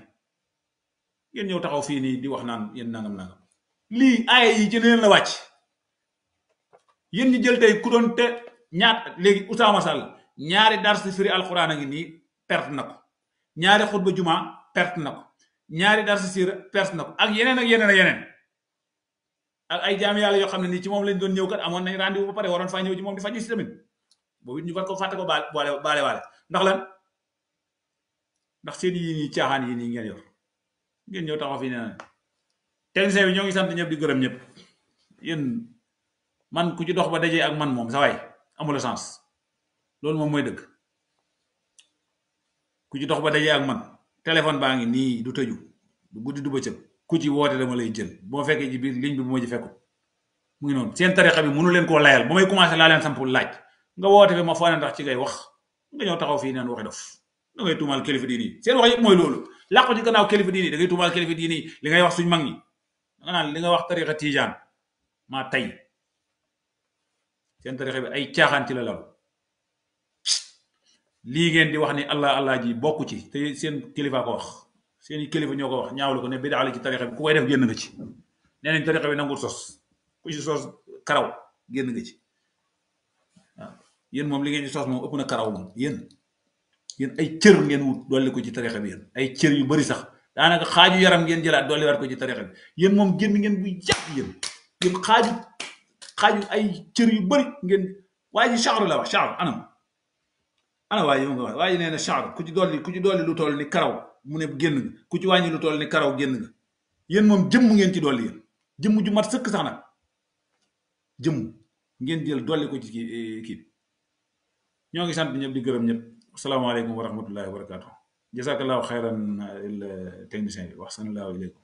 yéen ñëw taxaw fii nii di wax naan yéen nangam lii aaya yi ci leen la wàcc yéen ñi jël tey ku doon te ñaat léegi Usaama Sall ñaari dars firi alquran a ngi nii perte na ko ñaari xutba juma perte na ko ñaari dars siira perte na ko ak yeneen ak ay jaam yàlla yoo xam ne nii ci moom lañ doon ñëw kat amoon nañ rendez-vous ba pare waroon faa ñëw ci moom di faj si tamit boobu it ñu ko fàtte ko baale waale ndax lan ndax seen yi nii caaxaan yi nii ngeen yor ngeen ñëw taxaw fii nee na technicien bi ñoo ngi sant ñëpp di gërëm ñëpp yéen man ku ci dox ba dajee ak man moom sa waay amul sens loolu moom mooy dëgg ku ci dox ba dajee ak man téléphone baa ngi nii du tëju du guddi du bëccëg ku ci woote dama lay jël boo fekkee ci biir ligne bi bu ma ci fekku mu ngi noonu seen tarixa bi mënu leen koo layal ba may commencé laa leen sampul laaj nga woote fi ma foo ne ndax ci ngay wax nga ñëw taxaw fii neen waxi dof da ngay tuumaal kilifa diini yi seen wax yëpp mooy loolu làqu ci gannaaw kilifa diini da ngay tuumaal kilifa diini yi li ngay wax suñ mag ñi nga naan li nga wax tarixa tijaan maa tay seen tarixa bi ay caaxaan ci la law lii ngeen di wax ni allah ji bokku ci te seen kilifa ko wax seen kilifa ñoo ko wax ñaawlu ko ne bidaa la ci tarixa bi ku koy def génn nga ci nee nañ tarixa bi nangul sos ku ci sos karaw génn nga ci waaw yéen moom li ngeen di sos moom ëpp na karaw moom yéen ay cër ngeen wut dolli ko ci tarixa bi yéen ay cër yu bari sax daanaka xaaju yaram ngeen jëlaat dolli war ko ci tarixa bi yéen moom génn ngeen bu yàgg yéen xaaju ay cër yu bari ngeen waaye ji charu la wax charu ana waaye yow nga wax waaye nee na charu ku ci dolli lu toll ni karaw mu ne génn nga ku ci wàññi lu toll ni karaw génn nga yéen moom jëmm ngeen ci dolli yéen jëmm ju mat sëkk sax nag jëmm ngeen jël dolli ko ci kii ñoo ngi sant ñëpp di gërëm ñëpp asalaamaaleykum wa rahmatullahi wa barakatuh jazakallahu xayran technicien bi wax sanallahu aleykum